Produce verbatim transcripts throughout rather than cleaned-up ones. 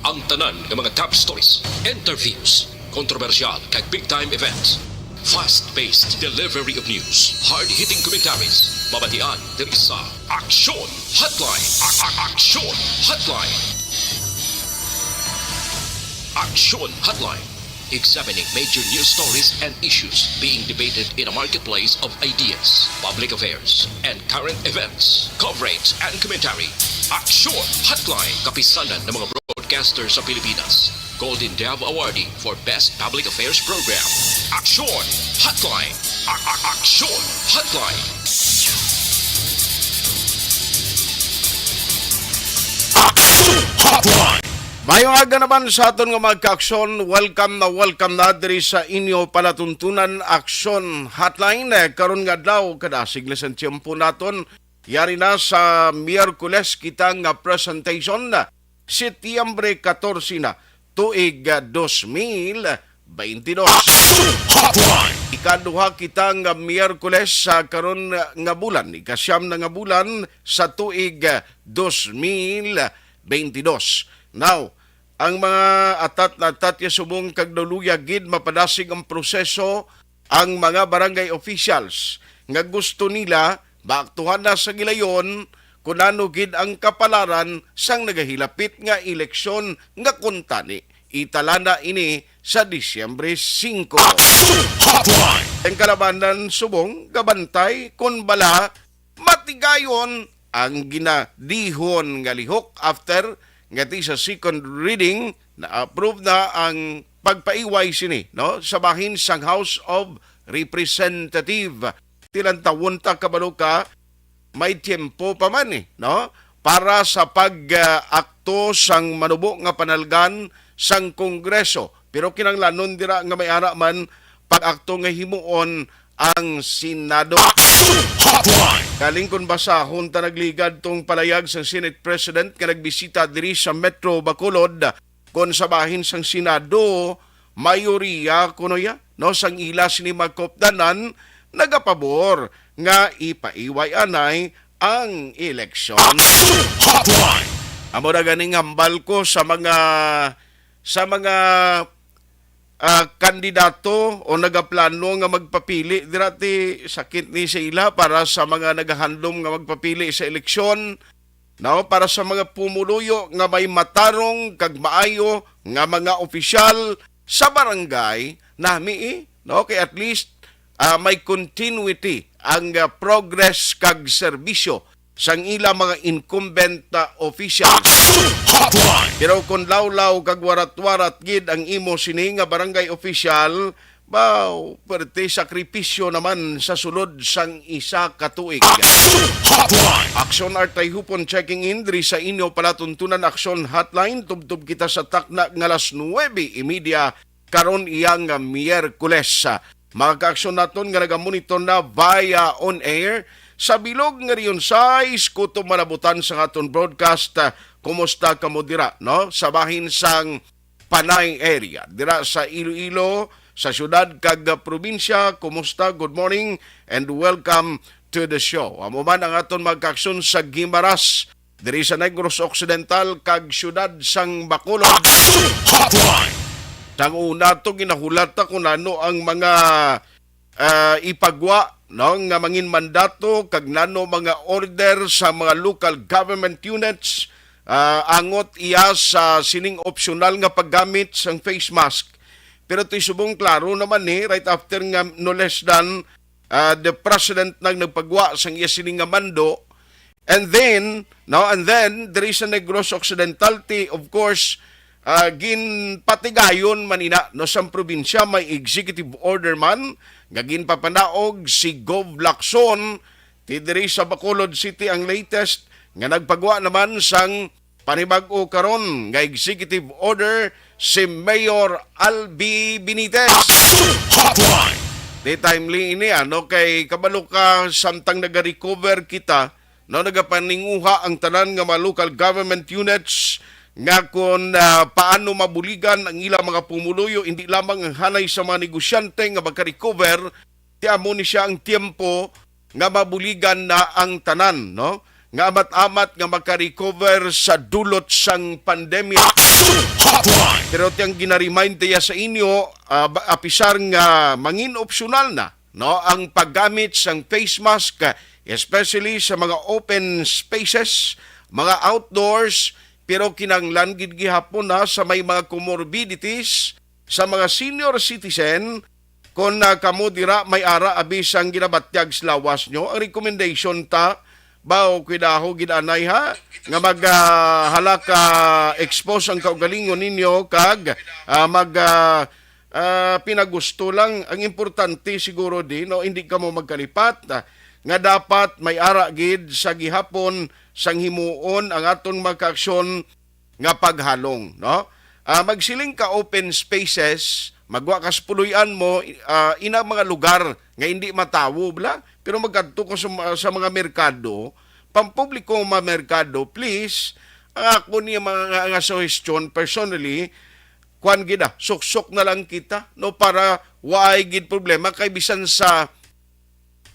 Ang tanan nga mga top stories, interviews, kontrobersyal kag big time events. Fast-paced delivery of news, hard-hitting commentaries, mabatian diri sa Aksyon Hotline. A- a- Aksyon Hotline. Aksyon Hotline. Examining major news stories and issues being debated in a marketplace of ideas, public affairs, and current events. Coverage and commentary. Aksyon Hotline. Kapisanan ng mga broadcaster sa Pilipinas. Golden Dove Awardee for Best Public Affairs Program. Aksyon Hotline. A- a- Aksyon Hotline. Aksyon Hotline. Mayong aga naman sa aton nga mga kaaksyon. Welcome na welcome na diri sa inyo palatuntunan, Aksyon Hotline. Eh, karon nga adlaw, kadasig na sa tiyempo naton. Yari na sa Miyerkules kita nga presentation, Setyembre katorse na, tuig, ah, dos mil baynte dos. Aksyon Hotline. Ikaduha kita nga Miyerkules sa karon nga bulan, ikasyam na nga bulan sa tuig, ah, dos mil baynte dos. Now, ang mga atat na atat ya subong kag naluya gid, mapadasig ang proseso ang mga barangay officials nga gusto nila maaktuhan na sa gilayon kun ano gid ang kapalaran sang nagahilapit nga eleksyon nga kuntani italana ini sa Disyembre singko. Aksyon Hotline. Ang kalabanan subong gabantay kon bala matigayon ang ginadihon nga lihok after nga ti sa second reading na-approve na ang pagpaiway sini, no, sa bahin sang House of Representative. Tilantawon ta, kabalo ka, may tiyempo pa man, eh, no, para sa pag-akto sang manubo nga panalgan sang Kongreso. Pero kinahanglanon dira nga may ara man pag-akto nga himuon ang Senado. Aksyon Hotline. Galing kon basahon ta, nagligad tong palayag sang Senate President nga nagbisita diri sa Metro Bacolod, kon sa bahin sang Senado, mayoriya kuno ya, no, sang ila sini magkupdanan nagapabor nga ipaiway anay ang eleksyon. Aksyon Hotline. Amo na ganing hambal ko sa mga, sa mga, ah, kandidato o nagaplano nga magpapili dira, ti sakit ni sa ila para sa mga nagahandom nga magpapili sa eleksyon, no, para sa mga pumuluyo nga may matarong kag maayo nga mga opisyal sa barangay nami, eh, no, kay at least, ah, may continuity ang, ah, progress kag serbisyo sang ila mga incumbent, ah, officials. Aksyon Hotline. Pero kung lawlaw kag warat-warat gid ang imo sini nga barangay official, baw, perte sakripisyo naman sa sulod sang isa ka tuig. Aksyon Hotline. Aksyon Artay Hupon checking in diri sa inyo palatuntunan, Aksyon Hotline. Tubtob kita sa takna nga alas nuwebe y media karon, iya nga Miyerkules. Mga kaaksyon naton nga nagamonitor na via on air sa bilog nga Region sais, kutob malabutan sa aton broadcast, ah, kumusta kamo dira, no? Sa bahin sang Panay area, dira sa Iloilo, sa syudad kag probinsya, kumusta? Good morning and welcome to the show. Amo man ang aton mga kaaksyon sa Guimaras, diri sa Negros Occidental kag siyudad sang Bacolod. Aksyon Hotline. Sang una to, ginahulat ta kung ano ang mga, ah, ipagwa, no, nga mangin mandato kag nano mga order sa mga local government units, ah, angot iya sa sining opsyonal nga paggamit sang face mask. Pero ti subong klaro naman ni, right after nga no less than, ah, the president nang nagpagwa sang iya sini nga mando. And then, no, and then, diri sa Negros Occidental, ti, of course, ah, ginpatigayon man ina, no, sang probinsya, may executive order man nga ginpapanaog si Gov Lacson. Ti diri sa Bacolod City ang latest nga nagpagwa naman sang panibag-o karon nga executive order si Mayor Albi Benitez. Aksyon Hotline. Di timely ini, ano, kay kabalo ka, samtang nagarecover kita, no, nagapaninguha ang tanan nga mga local government units nga kung, ah, paano mabuligan ang ilang mga pumuluyo, hindi lamang ang hanay sa mga negosyante nga makarecover, ti amo ni siya ang tiempo nga mabuligan na ang tanan, no? nga amat-amat nga makarecover sa dulot sang pandemya. Action Hotline! Pero tiyang ginaremind tiya sa inyo, ah, ba- apisar nga mangin opsyonal na, no, ang paggamit sang face mask, especially sa mga open spaces, mga outdoors, pero kinahanglan gid gihapon na sa may mga comorbidities, sa mga senior citizen, kon, ah, kamo dira may ara abi sang ginabatyag sa lawas nyo, ang recommendation ta, bao, kuidaho gid anay ha, nga mag, ah, hala ka expose ang kaugalingon ninyo kag, ah, mag, ah, ah, pinagusto lang. Ang importante siguro di, no, hindi kamo magkalipat, ah, nga dapat may ara gid sa gihapon sang himuon ang aton mga kaaksyon nga paghalong, no? Ah, magsiling ka open spaces, magwa ka sa puloy-an mo, ah, ina mga lugar nga hindi matawo bla, pero magkadto ko sa, ma- sa mga merkado, pampubliko nga mga merkado, please, ang ako niya mga nga, nga suggestion personally, kwan gid, ah, suksok na lang kita, no, para waay gid problema kay bisan sa,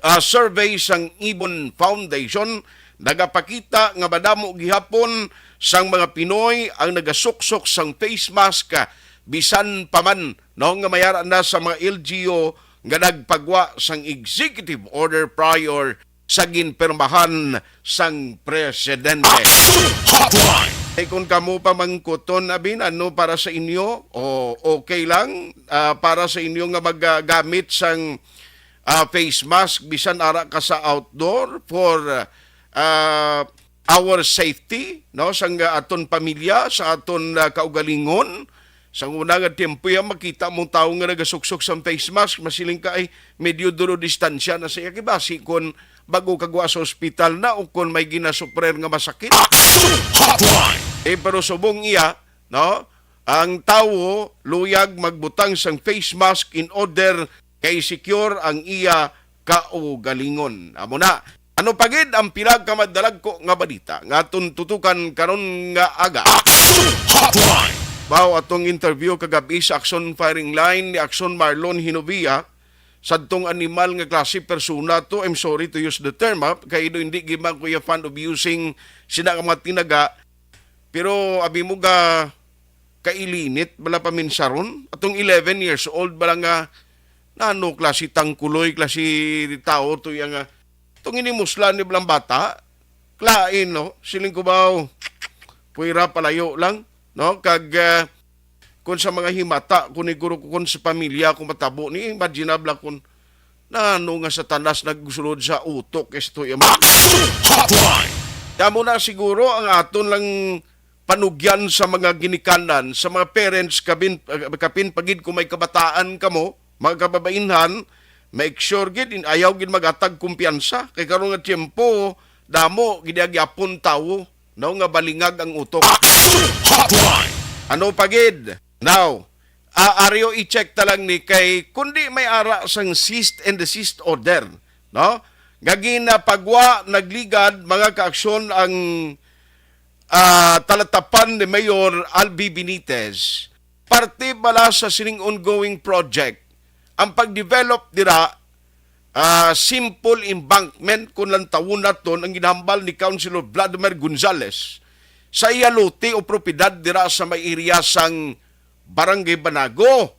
ah, survey sang Ibon Foundation nagapakita nga madamo gihapon sang mga Pinoy ang nagasuksok sang face mask, ah, bisan pa man, no, nga may ara na sa mga L G U nga nagpagwa sang executive order prior sa ginpirmahan sang presidente. Action Hotline! Eh, kung kamo pamangkuton, abi, ano para sa inyo? O okay lang, ah, para sa inyo nga maggamit sang, ah, face mask bisan ara ka sa outdoor for, ah, our safety, no, sang aton pamilya, sa aton, ah, kaugalingon? Sa una nga tiempo, ya, makita mong tawo nga nagasuksok sang face mask, masiling ka, "Ay, medyo dulo distansya na siya." Kay basi kon bago kagwa sa ospital na o kon may ginasuprer nga masakit. Action Hotline! Eh, pero subong iya, no? Ang tawo luyag magbutang sang face mask in order kay secure ang iya kaugalingon. Amo na. Ano pa gid ang pila ka madalagko nga balita nga aton tutukan karon nga aga? Action Hotline! Bao, atong interview kagabi sa Action Firing Line ni Action Marlon Hinovia, sadtong animal nga klase persona to, I'm sorry to use the term, ha, kay do hindi gid man ko ya fan of using sina nga mga tinaga, pero abi mo ga kailinit bala paminsaron. Atong eleven years old bala nga, nano klase tangkuloy, klase tao to iya nga, itong inimuslan ni balang bata, klain, no? Siling ko ba, puwera palayo lang, no? Kag, ah, kung sa mga himata, kung iguro ko, kung sa pamilya, kung matabo ni, imaginable lang kung nano nga Satanas nagsulod sa utok, esto iya. Action Hotline! Kamo na siguro ang aton lang panugyan sa mga ginikanan, sa mga parents, kabin, kapin pagid kung may kabataan kamo, mga kababainhan, make sure gid, in, ayaw gid magatag kumpiyansa. Kay karon nga tiyempo, damo gid ang gyapon tawo, no, nga balingag ang utok. Action Hotline! Ano pa gid? Now, ah, aryo i-check ta lang ni kay kundi may ara sang cease and desist order, no? Nga ginapagwa, nagligad, mga kaaksyon ang, ah, talatapan ni Mayor Albi Benitez. Parte bala sa sining ongoing project ang pag-develop dira, ah, simple embankment, kung lantawon naton ang ginhambal ni Councilor Vladimir Gonzales sa iya lote o propiedad dira sa may area sang Barangay Banago.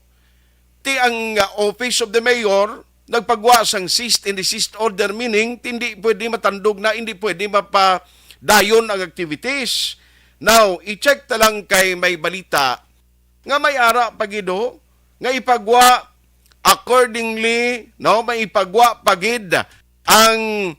Ti ang, ah, Office of the Mayor nagpagwa sang cease and desist order, meaning ti hindi pwede matandog na, hindi pwede mapadayon ang activities. Now, i-check ta lang kay may balita nga may ara pa gid, oh, nga ipagwa accordingly, no, may ipagwa pa gid ang,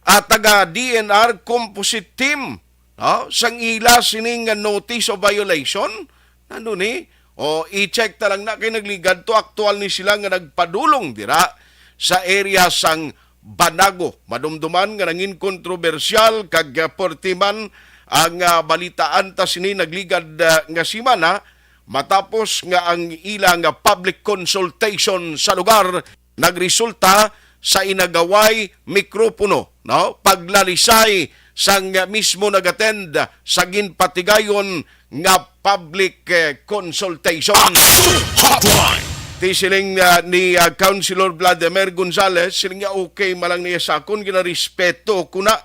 ah, taga D N R composite team, no, sang ila sining notice of violation. Ano ni? O, i-check ta lang na kay nagligad to, aktual ni sila nga nagpadulong dira sa area sang Banago. Madumduman nga nangin kontrobersyal kag, ah, perti man ang, ah, balitaan ta sini nagligad, ah, nga semana, matapos nga ang ila nga public consultation sa lugar nagresulta sa inagaway mikropono, no? Paglalisay sang mismo nag-attend sa ginpatigayon nga public, eh, consultation. Action Hotline! Ti siling, ah, ni, ah, Councilor Vladimir Gonzales, siling niya okay malang niya sa akon, ginarespeto ko na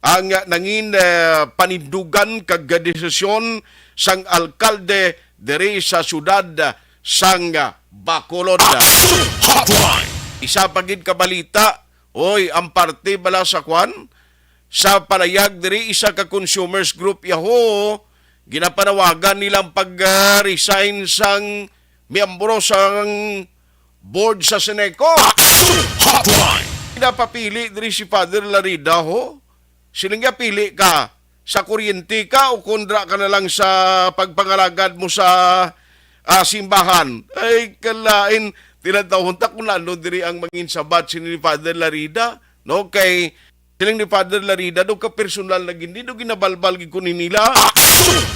ang nangin, eh, panindugan kag desisyon sang alkalde diri sa siyudad sang Bacolod. Isa pa gid ka balita, oy, ang parte bala sa kwan, sa palayag diri, isa ka consumers group yaho, ginapanawagan nilang pag-resign sang miyembro sang board sa Seneco. Hotline. Napapili diri si Father Larida, ho. Siling niya, pili ka, sa kuryente ka o kundra ka na lang sa pagpangalagad mo sa, ah, simbahan. Ay, kalain, tinatawon ta kung ano diri ang mangin sabat sini ni Father Larida, no? Kay siling ni Father Larida, do ka personal na gindi, do ginabalbal gid ko ni nila.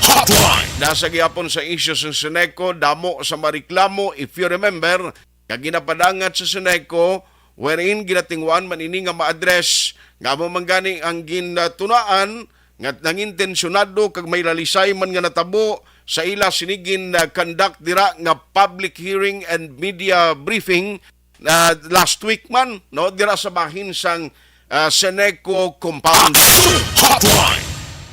Hotline. Nasa gihapon sa isyu sa Seneco, damo sa mareklamo. If you remember, nga ginapadangat sa Seneco, wherein ginatinguan man ini nga ma-address, nga amo man gani ang gintunaan nga nangintensyonado kag may lalisay man nga natabo sa ila sini gin-conduct dira nga public hearing and media briefing na last week man, no, dira sa bahin sang, ah, Seneco compound. Hotline.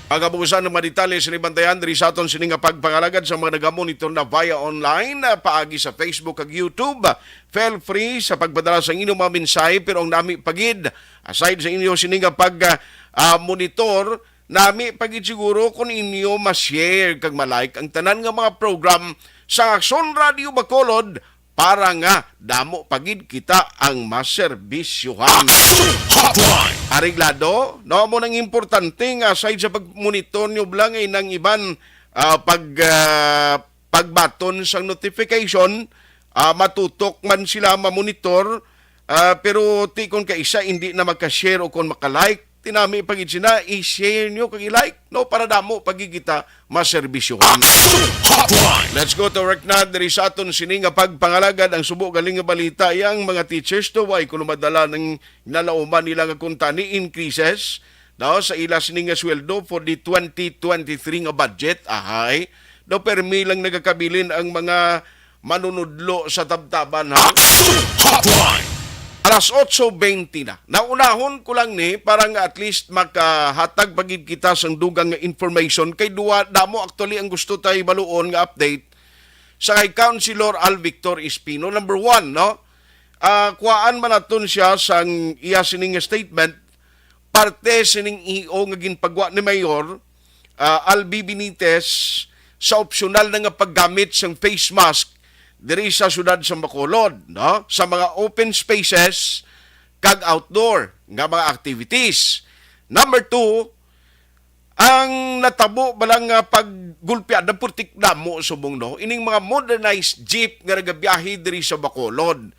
Pagabuusan ng mga detalye sini bantayan diri sa aton sini nga pagpangalagad sa mga nagamonitor na via online, ah, paagi sa Facebook kag YouTube. Feel free sa pagpadala sa inyong mga mensahe, pero ang nami pa gid, aside sa inyo sini nga pag, ah, ah, monitor, nami pa gid siguro kung inyo ma-share kag ma-like ang tanan nga mga program sa Aksyon Radio Bacolod para nga damo pa gid kita ang maserbisyohan. Hotline. Areglado, no? Amo nang importante nga aside sa pagmonitor nyo lang ay nang iban, ah, pag, ah, pagbaton sang notification, ah, matutok man sila mamonitor, ah, pero ti kon kaisa hindi na maka-share o kon maka-like, tinami pa gid sina, i-share nyo kag i-like, no, para damo pa gid kita maserbisyohan. Hotline. Let's go to work na diri sa aton sini nga pagpangalagad. Ang subo galing nga balita, yang mga teachers to, way kuno madala ng nalauman nila nga kuntani increases, no, sa ila sini nga sweldo for the twenty twenty-three nga budget. Ahay, do permi lang nagakabilin ang mga manunudlo sa tabtaban, ha? Hotline. Alas otso bente na. Naunahon ko lang ni para nga at least makahatag pa gid kita sang dugang nga information kay duwa damo actually ang gusto tay baluon nga update sa kay Councilor Al Victor Espino. Number one, no? Ah, kuhaan man naton siya sang iya sining statement, parte sining E O nga ginpagwa ni Mayor, ah, Albi Benitez sa opsyonal na nga paggamit sang face mask diri sa siyudad sa Bacolod, no? Sa mga open spaces kag outdoor nga mga activities. Number two, ang natabo bala nga paggulpian na putik damo subong, no, ining mga modernized jeep nga nagabiyahe diri sa Bacolod.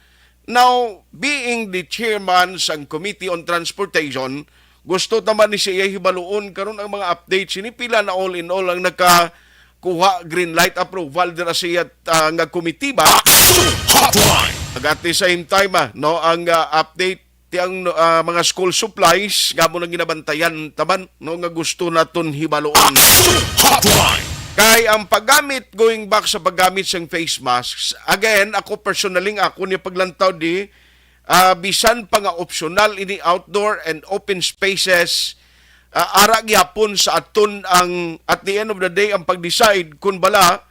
Now, being the chairman sang Committee on Transportation, gusto ta man ni siya hibaluon karon ang mga updates ini, pila na all in all ang nakakuha green light approval dira sa iya, ah, nga komitiba. Hotline. Ag at the same time, ah, no, ang, ah, update ti ang, ah, mga school supplies nga mo nang ginabantayan taman, no, nga gusto naton hibaluon. Hotline. Kay ang paggamit, going back sa paggamit sang face masks, again, ako personally nga ako ni paglantaw di, ah, bisan pa nga optional ini outdoor and open spaces, ah, ara gyapon sa aton ang, at the end of the day, ang pag-decide kun bala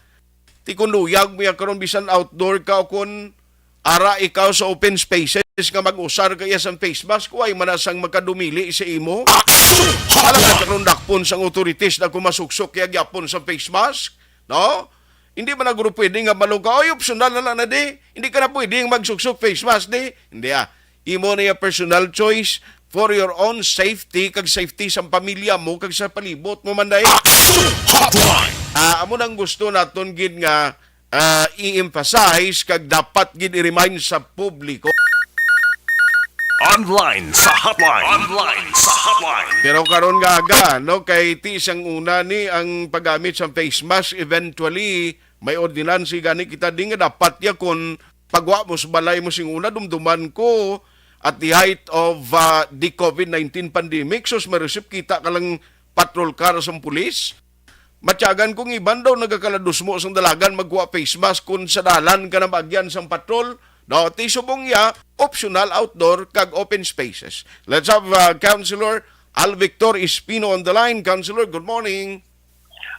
ti kun luyag mo ya karon bisan outdoor ka o kun ara ikaw sa open spaces nga mag-usar ka iya sang face mask, way man na sang makadumili sa imo. Alam ka karon dakpon sang authorities na kung masuksok kaya gyapon sa face mask, no? Hindi man na guro pwede nga malong ka, "Oy, optional na lang na di. Hindi ka na pwede magsuksok face mask di." Hindi, ah. Imo na yung personal choice for your own safety kag safety sa pamilya mo kag sa palibot mo man dahil. Hotline. Ah, amo nang gusto naton gid nga, ah, i-emphasize kag dapat gid i-remind sa publiko. Online sa hotline. Online sa hotline. Pero karon nga aga, no, kay ti sang una ni ang paggamit sa face mask, eventually may ordinansa gani kita di nga dapat ya kun pagwa mo sa balay mo sing una, dumduman ko at the height of, ah, the COVID nineteen pandemic, sus, may receipt kita ka lang patrol car sang pulis. Matyagan kong iban daw nagakaladusmo sang dalagan magkuha face mask kung sa dalan ka na maagyan sang patrol. Daw ti subong ya, optional outdoor kag open spaces. Let's have, uh, Councilor Alvictor Espino on the line. Councilor, good morning.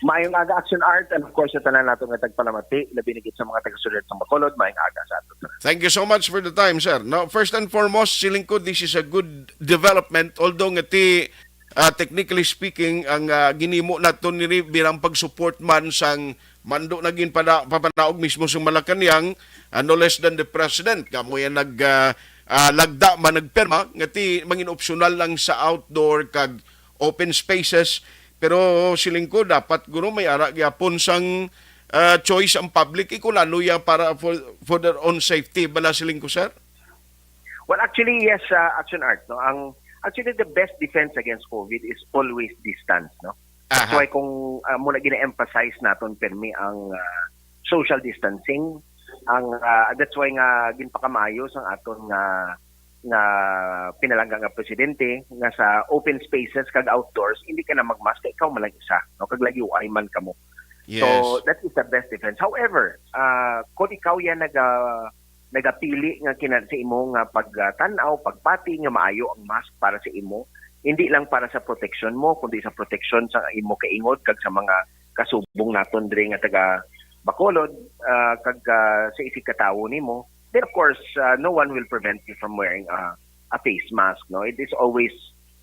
Maayong aga, Action Art, and of course, sa tanan nato nga tagpalamati, labi na gid sa mga taga-Suliran sang Bacolod, maayong aga sa ato tanan. Thank you so much for the time, sir. Now, first and foremost, siling ko, this is a good development, although nga ti, ah, technically speaking, ang ah, ginimo naton nini bilang pag-support man sang mando na ginpada papanaog mismo sang Malacañang, ah, no less than the president, kamo yan nag ah, ah, lagda man nagpirma nga ti mangin optional lang sa outdoor kag open spaces. Pero siling ko, dapat guro may ara gyapon sang ah, choice ang public, eh, kung ano ya para for, for their own safety, bala, siling ko, sir? Well, actually, yes, uh, Action Art, no? Ang actually, the best defense against COVID is always distance, no? That's Aha. Why kung uh, muna gina-emphasize naton pirmi ang uh, social distancing, ang uh, that's why nga ginpakamayo sang aton nga nga pinalangga nga presidente nga sa open spaces kag outdoors hindi ka na magmask kay ikaw man lang isa, no, kag lagiway man kamo. Yes. So that is the best defense. However, uh, kung ikaw yan naga nagapili nga kina sa imo nga pagtan-aw, pagpati nga maayo ang mask para sa imo, hindi lang para sa proteksyon mo kundi sa proteksyon sa imo kaingod kag sa mga kasubong naton diri nga taga Bacolod, ah, kag ah, sa isig katawo nimo, then of course, ah, no one will prevent you from wearing a, a face mask, no? It is always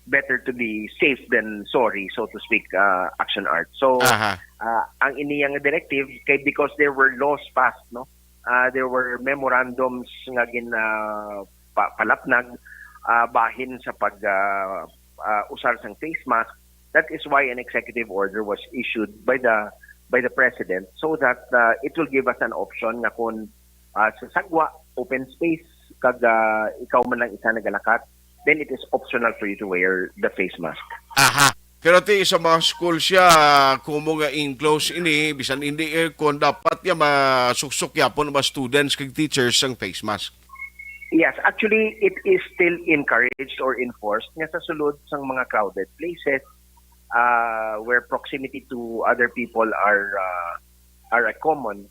better to be safe than sorry, so to speak, uh, Action Art. So, Aha. uh, ang iniyang directive kay because there were laws passed, no? Uh, there were memorandums nga gin uh, pa- palapnag uh, bahin sa pag uh, uh, usar sang face mask. That is why an executive order was issued by the by the president so that uh, it will give us an option nga kung uh, sa sagwa, open space, kag uh, ikaw man lang isa nagalakat, then it is optional for you to wear the face mask. Aha. Pero ti sa mga school siya, kumo nga enclosed ini, bisan hindi aircon, dapat ya masuksok yapon mga students kag teachers ang face mask. Yes, actually, it is still encouraged or enforced nga sa sulod sang mga crowded places uh, where proximity to other people are uh, are a common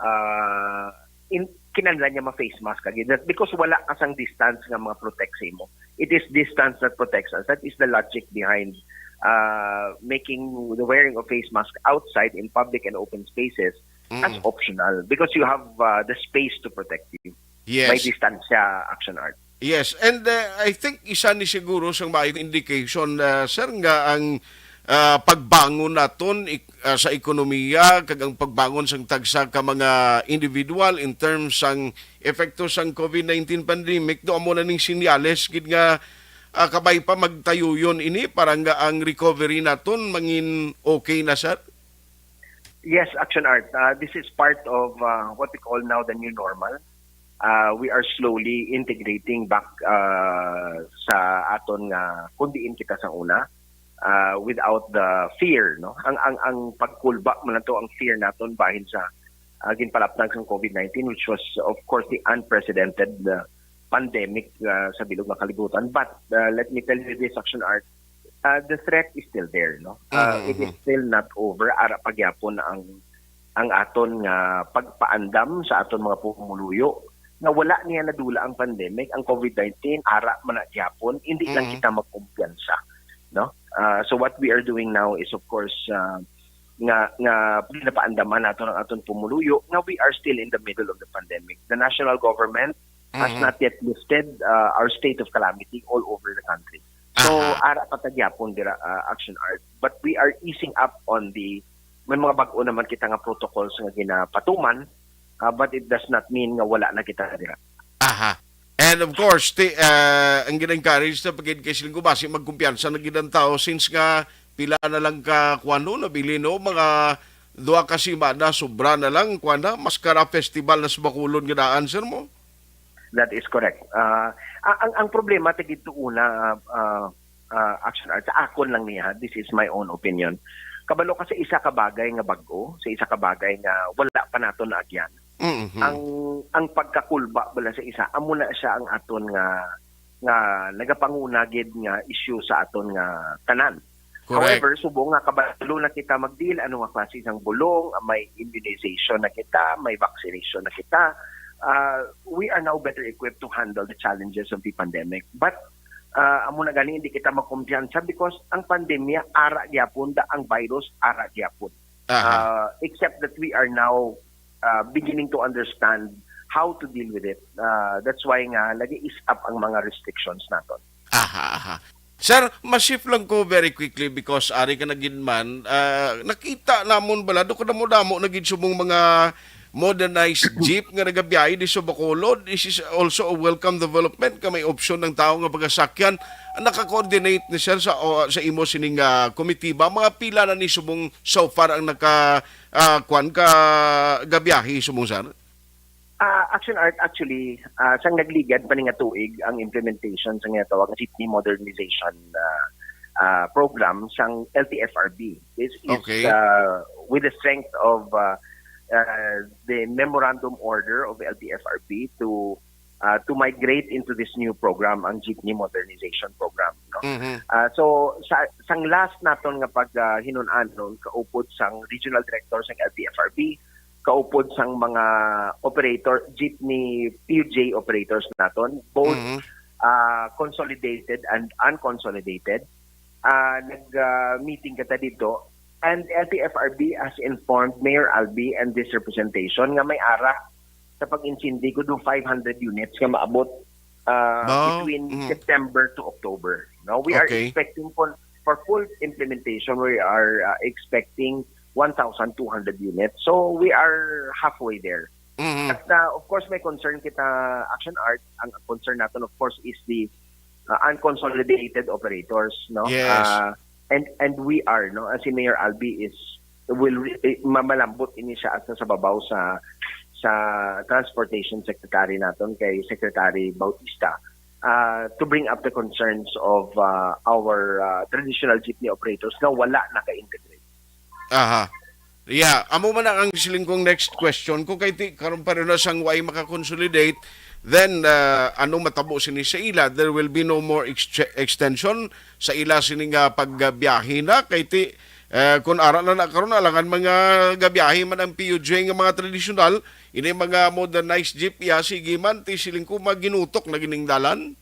uh, in kinahanglan niya ma-face mask again. That because wala ka sang distance nga mga protect sa imo. It is distance that protects us. That is the logic behind uh, making the wearing of face mask outside in public and open spaces as Mm. optional because you have uh, the space to protect you. May Yes. distansya, Action Art. Yes, and uh, I think isa ni siguro sang maayong indication, uh, sir, nga ang uh, pagbangon naton ik- uh, sa ekonomiya kag ang pagbangon sang tagsa ka mga individual in terms sang epekto sang COVID nineteen pandemic, do amo na ning sinyales gid nga uh, kabay pa magtayuyon ini para nga ang recovery naton mangin okay na, sir. Yes, Action Art. Uh, this is part of uh, what we call now the new normal. Uh, we are slowly integrating back uh, sa aton nga kung diin kita sa una uh, without the fear, no? Ang ang ang pagkulba man nato ang fear naton bahin sa uh, ginpalapnag sang COVID nineteen, which was of course the unprecedented uh, pandemic uh, sa bilog nga kalibutan. But uh, let me tell you this, Action Art, uh, the threat is still there, no? Uh, Mhm, it is mhm. Still not over. Ara pa gyapon ang ang aton nga pagpaandam sa aton mga pumuluyo nga wala niya nadula ang pandemic, ang COVID nineteen, ara man na gyapon, hindi lang Mhm. kita magkumpiyansa, no? Uh, so what we are doing now is of course uh, nga nga pinapaandaman nato ang aton pumuluyo nga we are still in the middle of the pandemic. The national government has Mhm. not yet lifted uh, our state of calamity all over the country. So, Aha. ara pa ta gyapon dira uh, Action Art, but we are easing up on the may mga bag-o naman kita nga protocols nga ginapatuman, uh, but it does not mean nga wala na kita dira. Aha. And of course, ti, uh, ang gina-encourage na pagid kay siling ko basi magkumpiyansa na gid ang tao since nga pila na lang ka kuan no nabilin no mga duha ka semana sobra na lang kuan na maskara festival na sa Bacolod nga daan, sir mo. That is correct. Uh, ang ang problema ta gid to una uh, uh, Action Art sa akon lang niya, this is my own opinion. Kabalo ka sa isa ka bagay nga bag-o, sa isa ka bagay nga wala pa nato naagyan. Mhm. Ang ang pagkakulba bala sa isa amo na siya ang aton nga nga nagapanguna gid nga issue sa aton nga tanan. Correct. However, subong nga kabalo na kita magdeal ano nga klase sang bulong, may immunization na kita, may vaccination na kita, uh, we are now better equipped to handle the challenges of the pandemic. But Ah, amo na gani, hindi kita magkumpiyansa because ang pandemya ara gyapon, da ang virus ara gyapon. Aha. Ah, except that we are now, ah, beginning to understand how to deal with it. Ah, that's why nga nag-i-ease up ang mga restrictions naton. Aha, aha. Sir, ma-shift lang ko very quickly because ari ka na gid man, ah, nakita namon bala, do ka damo-damo na gid subong mga modernized jeep nga nagabiyahe di sa Bacolod. This is also a welcome development ka may option ng tao nga pagasakyan. Naka-coordinate ni sir sa, o, sa imo sining, ah, komitiba. Mga pila na ni subong so far ang naka, ah, kwan ka gabiyahe subong, sir? Ah, Action Art, actually, ah, sang nagligad pa ni nga tuig ang implementation sa ginatawag nga Jeepney Modernization, ah, ah, Program sang L T F R B. This is, Okay. ah, with the strength of, ah, ah, the memorandum order of L T F R B to, ah, to migrate into this new program, ang Jeepney Modernization Program, no? Mhm. Ah, so, sa, sang last naton nga pag, ah, hinun-anon, kaupod sang Regional Director sang L T F R B, kaupod sang mga operator, jeepney P U J operators naton, both, Mhm. ah, consolidated and unconsolidated. Ah, nag, ah, meeting kita dito, and L T F R B has informed Mayor Albi and this representation nga may ara sa pag-insindi ko do five hundred units nga maabot, ah, Ba? between Mhm. September to October. No, we are Okay. expecting for, for full implementation, we are, ah, expecting one thousand two hundred units. So we are halfway there. Mhm. At, ah, of course, may concern kita, Action Art. Ang concern natin, of course, is the, ah, unconsolidated operators, no? Yes. Ah, and, and we are, no? As si Mayor Albi is, will re-, eh, mamalambot ini siya at sa babaw sa, sa Transportation Secretary naton kay Secretary Bautista, ah, to bring up the concerns of, ah, our, ah, traditional jeepney operators na wala naka-integrate. Aha. Yeah, amo man ang siling kong next question ko kay ti karon pa rin na sang way maka-consolidate, then, ah, ano matabo sini sa ila? There will be no more ex-, extension sa ila sini nga pagbiyahe na kay ti, eh, kun ara na na karon alangan mga gabiyahe man ang P U J nga mga tradisyonal, ini mga modernized jeep, iya sige man ti siling ko maginutok na gining dalan.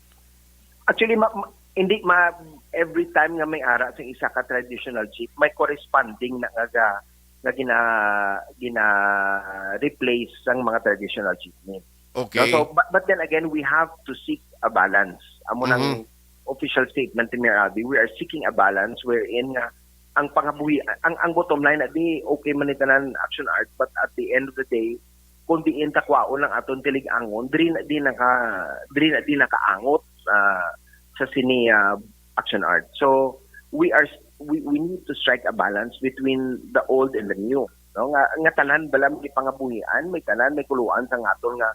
Actually, ma-, ma-, hindi ma-, every time nga may ara sa isa ka traditional jeep, may corresponding na nga ga-, nga gina-, gina-replace sang mga traditional jeepney. Okay. No, so, but, but then again, we have to seek a balance. Amo nang Mhm. official statement ni Mayor Albi, we are seeking a balance wherein nga ang pangabuhi, ang, ang bottom line na di okay man ni tanan, Action Art, but at the end of the day, kung diin ta kwaon ang aton tilig-angon, diri na di naka-, diri na di nakaangot, ah, sa sini, ah, Action Art. So, we are, we, we need to strike a balance between the old and the new, no? Nga, nga tanan bala may pangabuhian, may tanan may kuluan sa aton nga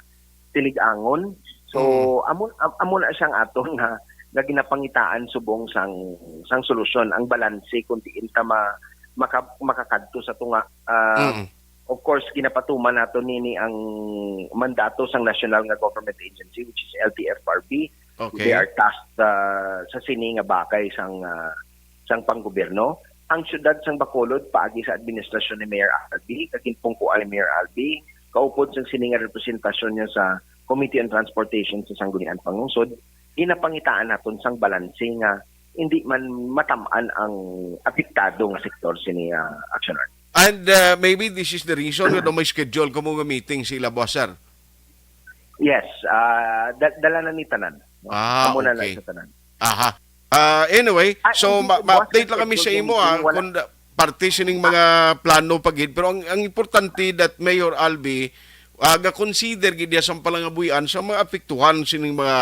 tilig-angon. So, Mm. amo, am-, amo na siyang aton nga, nga ginapangitaan subong sang, sang solusyon, ang balanse kung diin ta ma-, maka-, makakadto sa tunga, ah, Mm. Of course, ginapatuman nato nini ang mandato sang national nga government agency, which is L T F R B. Okay. They are tasked, ah, sa sini nga bakay sang, ah, sang panggobyerno. Ang siyudad sang Bacolod, paagi sa administrasyon ni Mayor Albi, kag ginpungkuan ni Mayor Albi, kaupod sang sini nga representasyon niya sa Committee on Transportation sa Sangguniang Panglungsod, ginapangitaan naton sang balanse nga hindi man matam-an ang apektado nga sektor sini, ah, Action Art. And, uh, maybe this is the reason nga daw may schedule kamo nga meeting sa ila, boss, sir? Yes, ah, da-, dala na ni tanan, no? Ah, Amo na lang okay. sa tanan. Aha. Ah, anyway, Ah, so hindi ma-, po, ma-update boss, lang kami sa schedule imo, meeting, ah, wala. Kung da-, parte sining mga plano pa gid, pero ang, ang importante that Mayor Albi, ah, ga-consider gid niya sang palangabuhian sa mga apektuhan sining mga,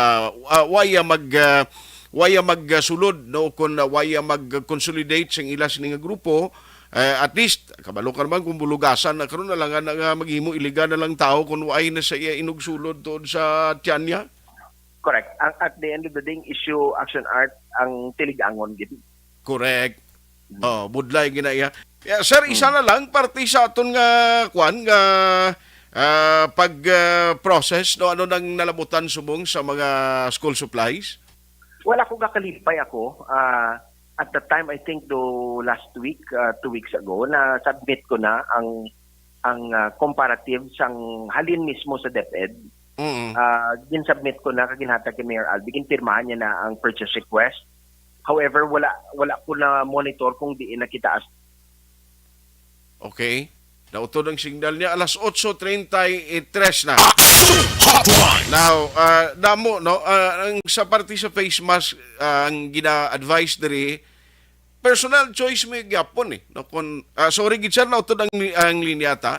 ah, waya mag, ah, waya mag, ah, sulod, no, kung, ah, waya mag-consolidate sing ila sini nga grupo, eh, at least kabalo ka naman kung bulugasan na karon, alangan na nga maghimo iliga na lang tao kung way na sa iya inugsulod tuod sa tiyan niya. Correct. Ang, at the end of the day, ang issue, Action Art, ang tilig-angon gid. Correct. Mm. Oh, budlay gina iya. Yeah, sir, isa Mm. na lang, parte sa aton nga, kwan, nga, ah, pag, ah, process, no, ano nang nalabutan subong sa mga school supplies? Wala ko gakalipay ako. Ah, at the time, I think, do last week, ah, two weeks ago, na-submit ko na ang, ang, ah, comparative sang halin mismo sa DepEd Mm. Ah, gin-submit ko na kag ginhatag kay Mayor Albi, ginpirmahan niya na ang purchase request. However, wala wala ko na monitor kung diin na kita as Okay. Nautod ang signal niya. Alas otso treinta y tres na. Action Hotline! Now, ah, damo, no? Ah, ang sa parte sa face mask, ah, ang gina-advise diri, personal choice mo gyapon eh. No? Kung, ah, sorry, gid, sir, nautod ang, ang linya ta.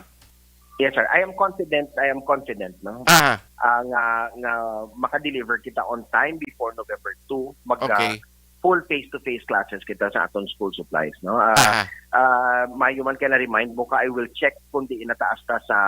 Yes, sir. I am confident, I am confident, no? Aha. Ah, nga, nga maka-deliver kita on time before November two. Mag, ah, Okay. full face-to-face classes kita sa aton school supplies, no? Ah, Aha. ah, maayo man kay na-remind mo ka, I will check kung diin na ta asta sa,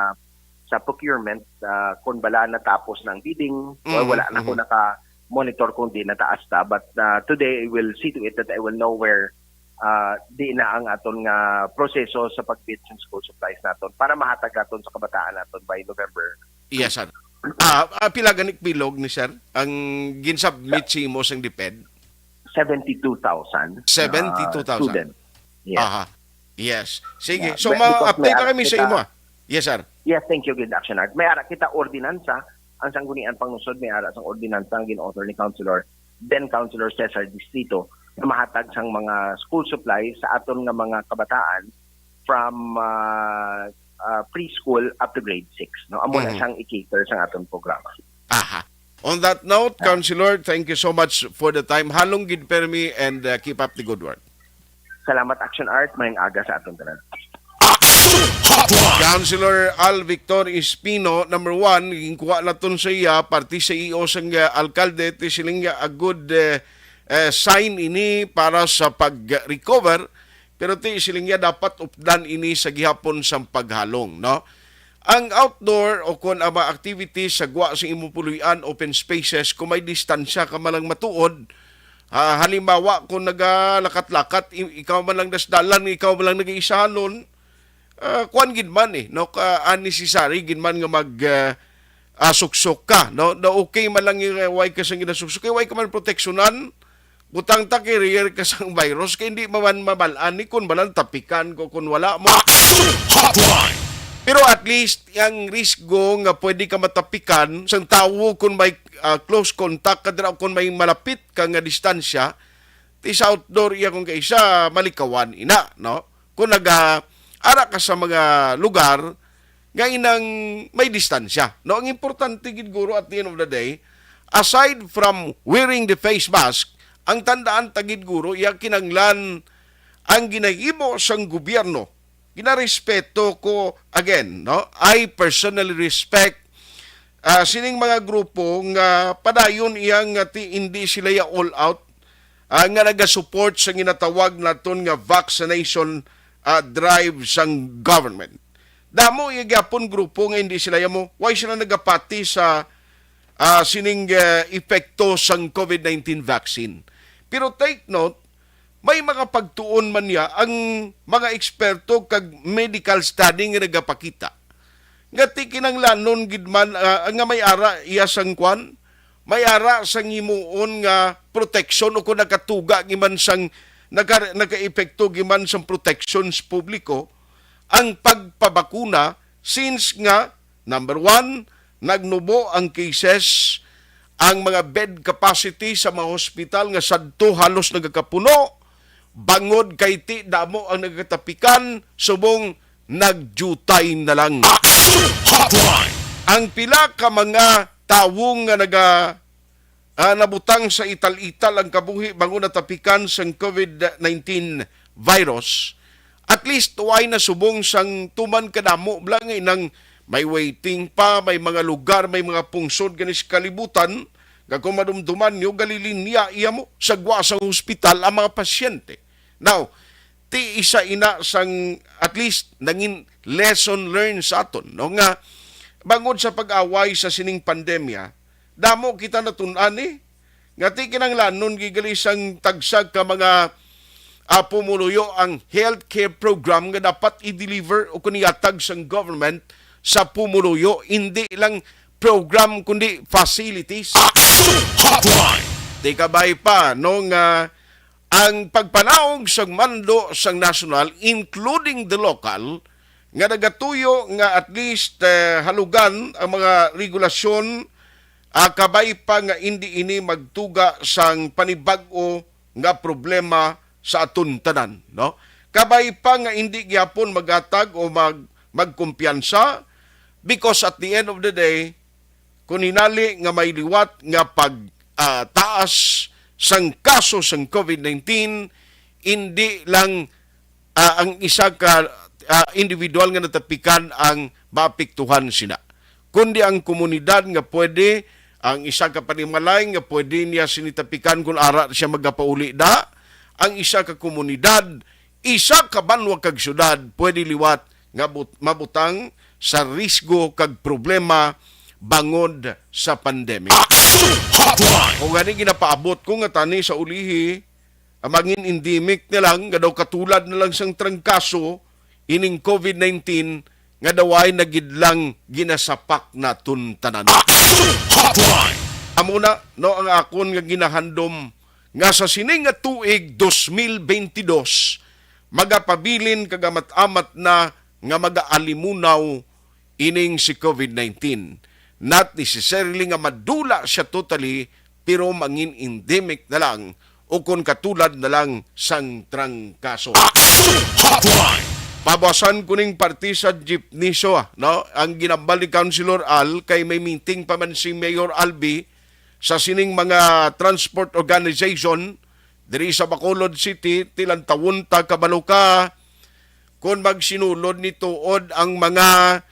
sa procurement, ah, kung bala natapos na ang bidding, o Mhm, wala na ko mhm. naka-monitor kung diin na ta asta. But, ah, today, I will see to it that I will know where, ah, diin na ang aton nga proseso sa pag-bid sa school supplies naton para mahatag naton sa kabataan naton by November. Yes, sir. Ah, ah, pila gani bilog ni, sir, ang ginsubmit sa imo sang DepEd? Seventy-two thousand, ah, Seventy-two thousand. student. Yes. Aha. Yes. Sige. Yeah, So, be-, because may ma-update ara lang kami sa kita imo, ah. Yes, sir. Yes, thank you, good Action Art. May ara kita ordinansa, ang Sangguniang Panglungsod, may ara sang ordinansa ang gin-author ni Councilor, then Councilor Cesar Distrito, na mahatag sang mga school supplies sa aton nga mga kabataan from, ah, ah, preschool up to grade six, no? Amo na Mhm. siyang i-cater sa aton programa. Aha. On that note, Ah. Councilor, thank you so much for the time. Halong gid permi and, uh, keep up the good work. Salamat, Action Art. Mayong aga sa aton tanan. Action Hotline! Councilor Al Victor Espino, number one, ginkuha naton sa iya, parte sa E O sang, uh, alkalde, ti siling niya, a good, uh, uh, sign ini para sa pag-recover, pero ti siling niya, dapat updan ini sa gihapon sang paghalong, no? Ang outdoor o kon ang mga activities sa gwa sa imong puloy-an, open spaces, kung may distansya ka man lang matuod, ah, halimbawa, kung nagalakat-lakat, i-, ikaw man lang dasdalan, ikaw man lang nag-iisahalon, ah, kuwan gid man eh, no? Ka, unnecessary gid man nga mag, ah, ah, suksok ka, no? Na okay man lang yung, eh, way ka sang ginasuksok, kay way ka man proteksyonan, butang ta carrier ka sang virus, kay hindi man mabal-an ni kung balang tapikan ko kung wala mo. Action Hotline! Pero at least, ang risgo nga pwede ka matapikan sang tawo kung may, ah, close contact ka dira o kung may malapit ka nga distansya, ti sa outdoor iya kung kaisa malikawan ina, no? Kung naga ara ka sa mga lugar nga inang may distansya, no? Ang importante gid, guro, at the end of the day, aside from wearing the face mask, ang tandaan ta gid, guro, iya kinanglan ang ginahimo sang gobyerno. Ginarespeto ko, again, no? I personally respect, ah, sining mga grupo nga padayon iya nga ti-, hindi sila ya all out, ah, nga nagasupport sa ginatawag naton nga vaccination, ah, drive sang government. Damo iya gyapon grupo nga hindi sila ya mo, why sila nagapati sa, ah, sining, ah, epekto sang COVID nineteen vaccine. Pero take note, may mga pagtuon man niya ang mga eksperto kag medical study nga nagapakita nga ti kinanglanon gid man, ah, nga may ara iya sang kwan, may ara sang himuon nga proteksyon o kung nakatuga gid man sang, naka-, nakaepekto gid man sang proteksyon sa publiko ang pagpabakuna, since nga, number one, nagnubo ang cases, ang mga bed capacity sa mga hospital nga sadto halos nagakapuno, bangod kay ti damo ang nagatapikan, subong nagdiutay na lang. Action Hotline! Ang pila ka mga tawo nga naga, ah, nabutang sa ital-ital ang kabuhi bangod natapikan sang COVID nineteen virus, at least way na subong sang tuman kadamo bala nga inang may waiting pa, may mga lugar, may mga pungsod gani sa kalibutan, nga kung madumduman nyo, galilinya iya mo sa gwa sang hospital ang mga pasyente. Now, ti isa ina sang at least nangin lesson learned sa aton, no, nga bangod sa pag-away sa sining pandemya, damo kita natun-an, eh, nga ti kinanglanon gigali sang tagsa ka mga, ah, pumuluyo ang healthcare program nga dapat i-deliver o kung ihatag sang government sa pumuluyo, hindi lang program kundi facilities. Action Hotline! Di kabay pa, no, nga ang pagpanaog sang mando sang nasyonal, including the local, nga nagatuyo nga at least, eh, halugan ang mga regulasyon, ah, kabay pa nga indi ini magtuga sang panibag-o nga problema sa aton tanan, no? Kabay pa nga indi gyapon magatag o mag-, magkumpiyansa, because at the end of the day, kun hinali nga may liwat nga pag, ah, taas sang kaso sang COVID nineteen, indi lang, ah, ang isa ka, ah, individual nga natapikan ang maapektuhan sina, kundi ang komunidad nga pwede, ang isa ka panimalay nga pwede niya sini tapikan kun ara siya magapauli da, ang isa ka komunidad, isa ka banwa kag syudad pwede liwat nga but-, mabutang sa risgo kag problema bangod sa pandemic. Action Hotline! O gani ginapaabot ko nga tani sa ulihi, ang mangin endemic na lang, nga daw katulad na lang sang trangkaso ining COVID nineteen, nga daw ay na gid lang ginasapak naton tanan. Action Hotline! Amo na, no, ang akon nga ginahandom nga sa sini nga tuig dos mil bentidós, magapabilin kag amat-amat na nga magaalimunaw ining si COVID nineteen. Not necessarily nga madula siya totally, pero mangin endemic na lang o kon katulad na lang sang trangkaso. Action Hotline! Pabasan ko ning parte sa jeepney, so, ah, no? Ang ginambal ni Councilor Al kay may meeting pa man si Mayor Albi sa sining mga transport organization diri sa Bacolod City. Tilantawon ta, kabalo ka, kon magsinulod ni tuod ang mga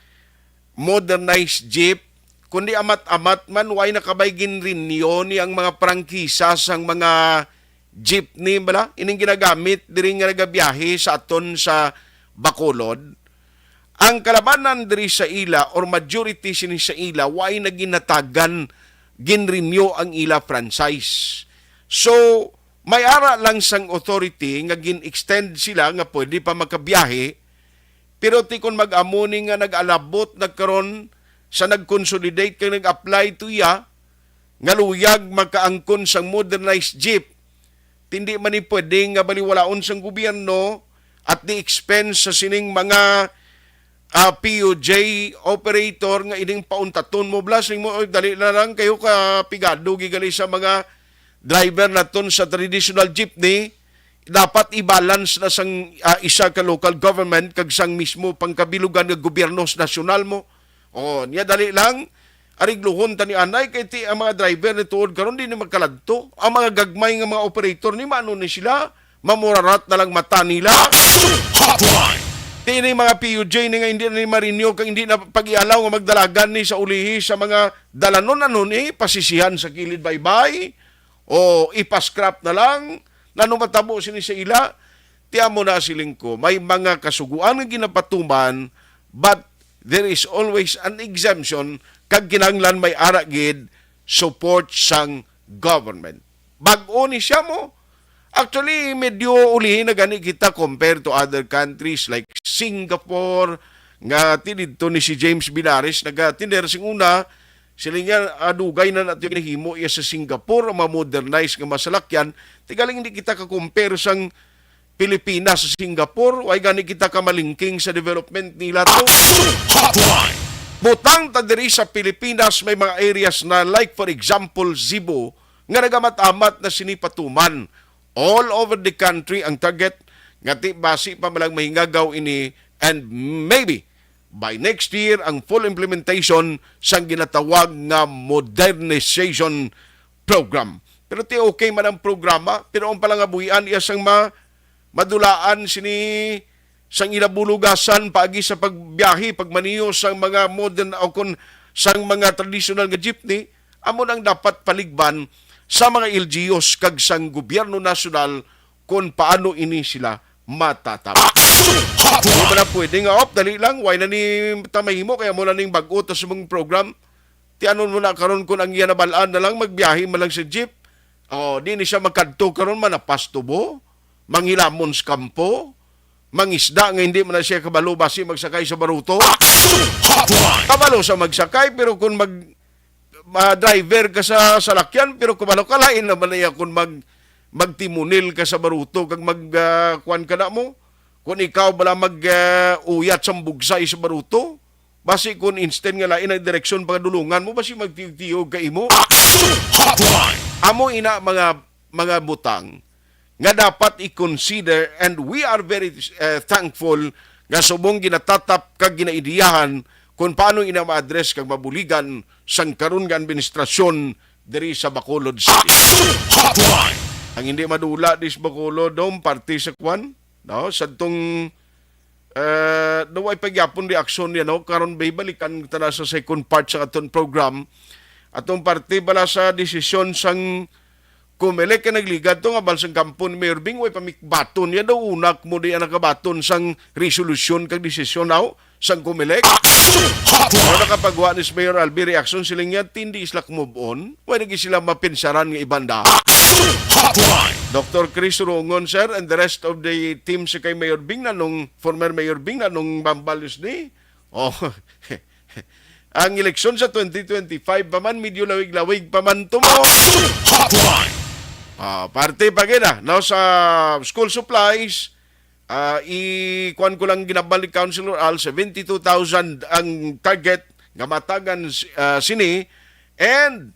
modernized jeep, kundi amat-amat man, way na kabay ginrenew ni ang mga prangkisa sang mga jeepney bala, ining ginagamit diri nga nagabiyahe sa aton sa Bacolod. Ang kalabanan diri sa ila, or majority sini sa ila, way na ginatagan, ginrenew ang ila franchise. So, may ara lang sang authority nga gin-extend sila nga pwede pa makabiyahe, pero ti kon mag-amo ni nga nag-alabot na karon sa nag-consolidate kag nag-apply to iya, nga luyag makaangkon sang modernized jeep, ti indi man ni pwede nga baliwalaon sang gobyerno at the expense sa sining mga, ah, P U J operator nga ining pauntaton mo, blasting mo, "Oy, dali na lang kayo, ka pigado gigali sa mga driver naton sa traditional jeepney." Dapat i-balance na sang, ah, isa ka local government kag sang mismo pangkabilugan nga gobyerno sa nasyonal mo. O, niya dali lang, arigluhon ta ni anay, kay ti ang mga driver ni tuod karon di ni magkaladto. Ang mga gagmay nga mga operator ni, maano ni sila? Mamurarat na lang mata nila. Action Hotline! Ti ni mga P U J ni nga hindi na ni marinyo kag hindi na pag-ialaw nga magdalagan ni sa ulihi sa mga dalanon, ano ni, pasisihan sa kilid baybay o ipascrap na lang. Nano matabo sini sa ila? Ti amo na siling ko, may mga kasuguan nga ginapatuman, but there is always an exemption, kag kinahanglan may ara gid support sang government. Bag-o ni siya mo. Actually, medyo ulihi na gani kita compared to other countries like Singapore, nga ti didto ni si James Binares nagatiner sing una, sila nga, ah, dugay na nato ginahimo iya sa Singapore, ang mga modernized nga masalakyan. Ti galing hindi kita ka-compare sang Pilipinas sa Singapore, way gani kita kamalingking sa development nila to. Action Hotline! Butang ta diri sa Pilipinas, may mga areas na, like for example, Cebu, nga nagamat-amat na sini patuman. All over the country ang target, nga ti basi pa malang mahingagaw ini, and maybe by next year ang full implementation sang ginatawag nga modernization program. Pero ti okay man ang programa, pero ang palangabuhian iya sang ma-, madulaan sini sang ila bulugasan paagi sa pagbiyahe, pagmaneho sang mga modern o kon sang mga traditional nga jeepney, amo nang dapat paligban sa mga L G Us kag sang gobyerno nasyonal kon paano ini sila matatap. Action Hotline! Di ba na pwede nga, "Op, dali lang, way na ni ta mahimo, kaya mo na ning bag-o ta sa mong program." Ti ano mo na karon kung ang iya nabalaan na lang, magbiyahe man lang sa jeep? Oh, di ni siya magkadto karon, manapasto mo, manghilamon sa kampo, mangisda nga hindi man na siya kabalo basi magsakay sa baruto. Action Hotline! Kabalo sa magsakay, pero kung mag, ma-, driver ka sa salakyan, pero kabalo ka, lain naman na iya kung mag, magtimunil ka sa baruto, kag mag, ah, kuwan ka na mo, Kung ikaw bala mag, ah, uyat sang bugsay sa baruto, basi kung instead nga lain ang direksyon, pagadulungan mo, basi magtiyog-tiyog ka imo. Action Hotline! Amo ina mga, mga butang nga dapat i-consider, and we are very, eh, thankful nga subong ginatatap kag ginaidiyahan kung paano ina ma-address kag mabuligan sang karon nga administrasyon diri sa Bacolod City. Action Hotline! Ang hindi madula dis Bacolod, dom, parte sa kwan, no? Sadtong, eh, daw ay pagyapon reaksyon niya, no? Karon, bay, balikan ta na sa second part sa aton program. Atong parte bala sa desisyon sang Comelec nga nagligad to nga bal sang kampo ni Mayor Bing, way pamikbaton niya daw, unak mo di ang nakabaton sang resolusyon kag desisyon, no? Sang Comelec. Action Hotline! Pero nakapagwa ni si Mayor Albi reaksyon sila niya, tindi sila move on. Way lagi sila mapinsaran nga ibanda. Action Hotline! Doctor Chris Rongon, sir, and the rest of the team sa kay Mayor Bing na nung, former Mayor Bing na nung mambalos ni. Oh, ang eleksyon sa twenty twenty-five pa man, medyo lawig-lawig pa man to mo. Action Hotline! Ah, parte pa gina, no, sa school supplies, ah, i-, kuwan ko lang ginabalik, Councilor Al, seventy-two thousand ang target nga matagan, ah, sini, and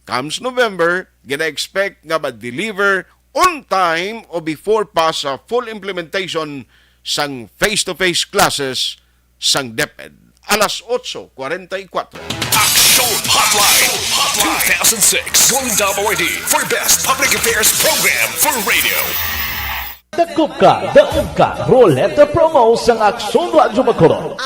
comes November, gina-expect nga ma-deliver on time o before pa sa full implementation sang face-to-face classes sang DepEd. Alas otso kwarenta y kuwatro. Action Hotline two thousand six Golden Dub Awardee for Best Public Affairs Program for Radio. Dakop ka, daog ka, Roleta Promo sang Aksyon Radyo Bacolod.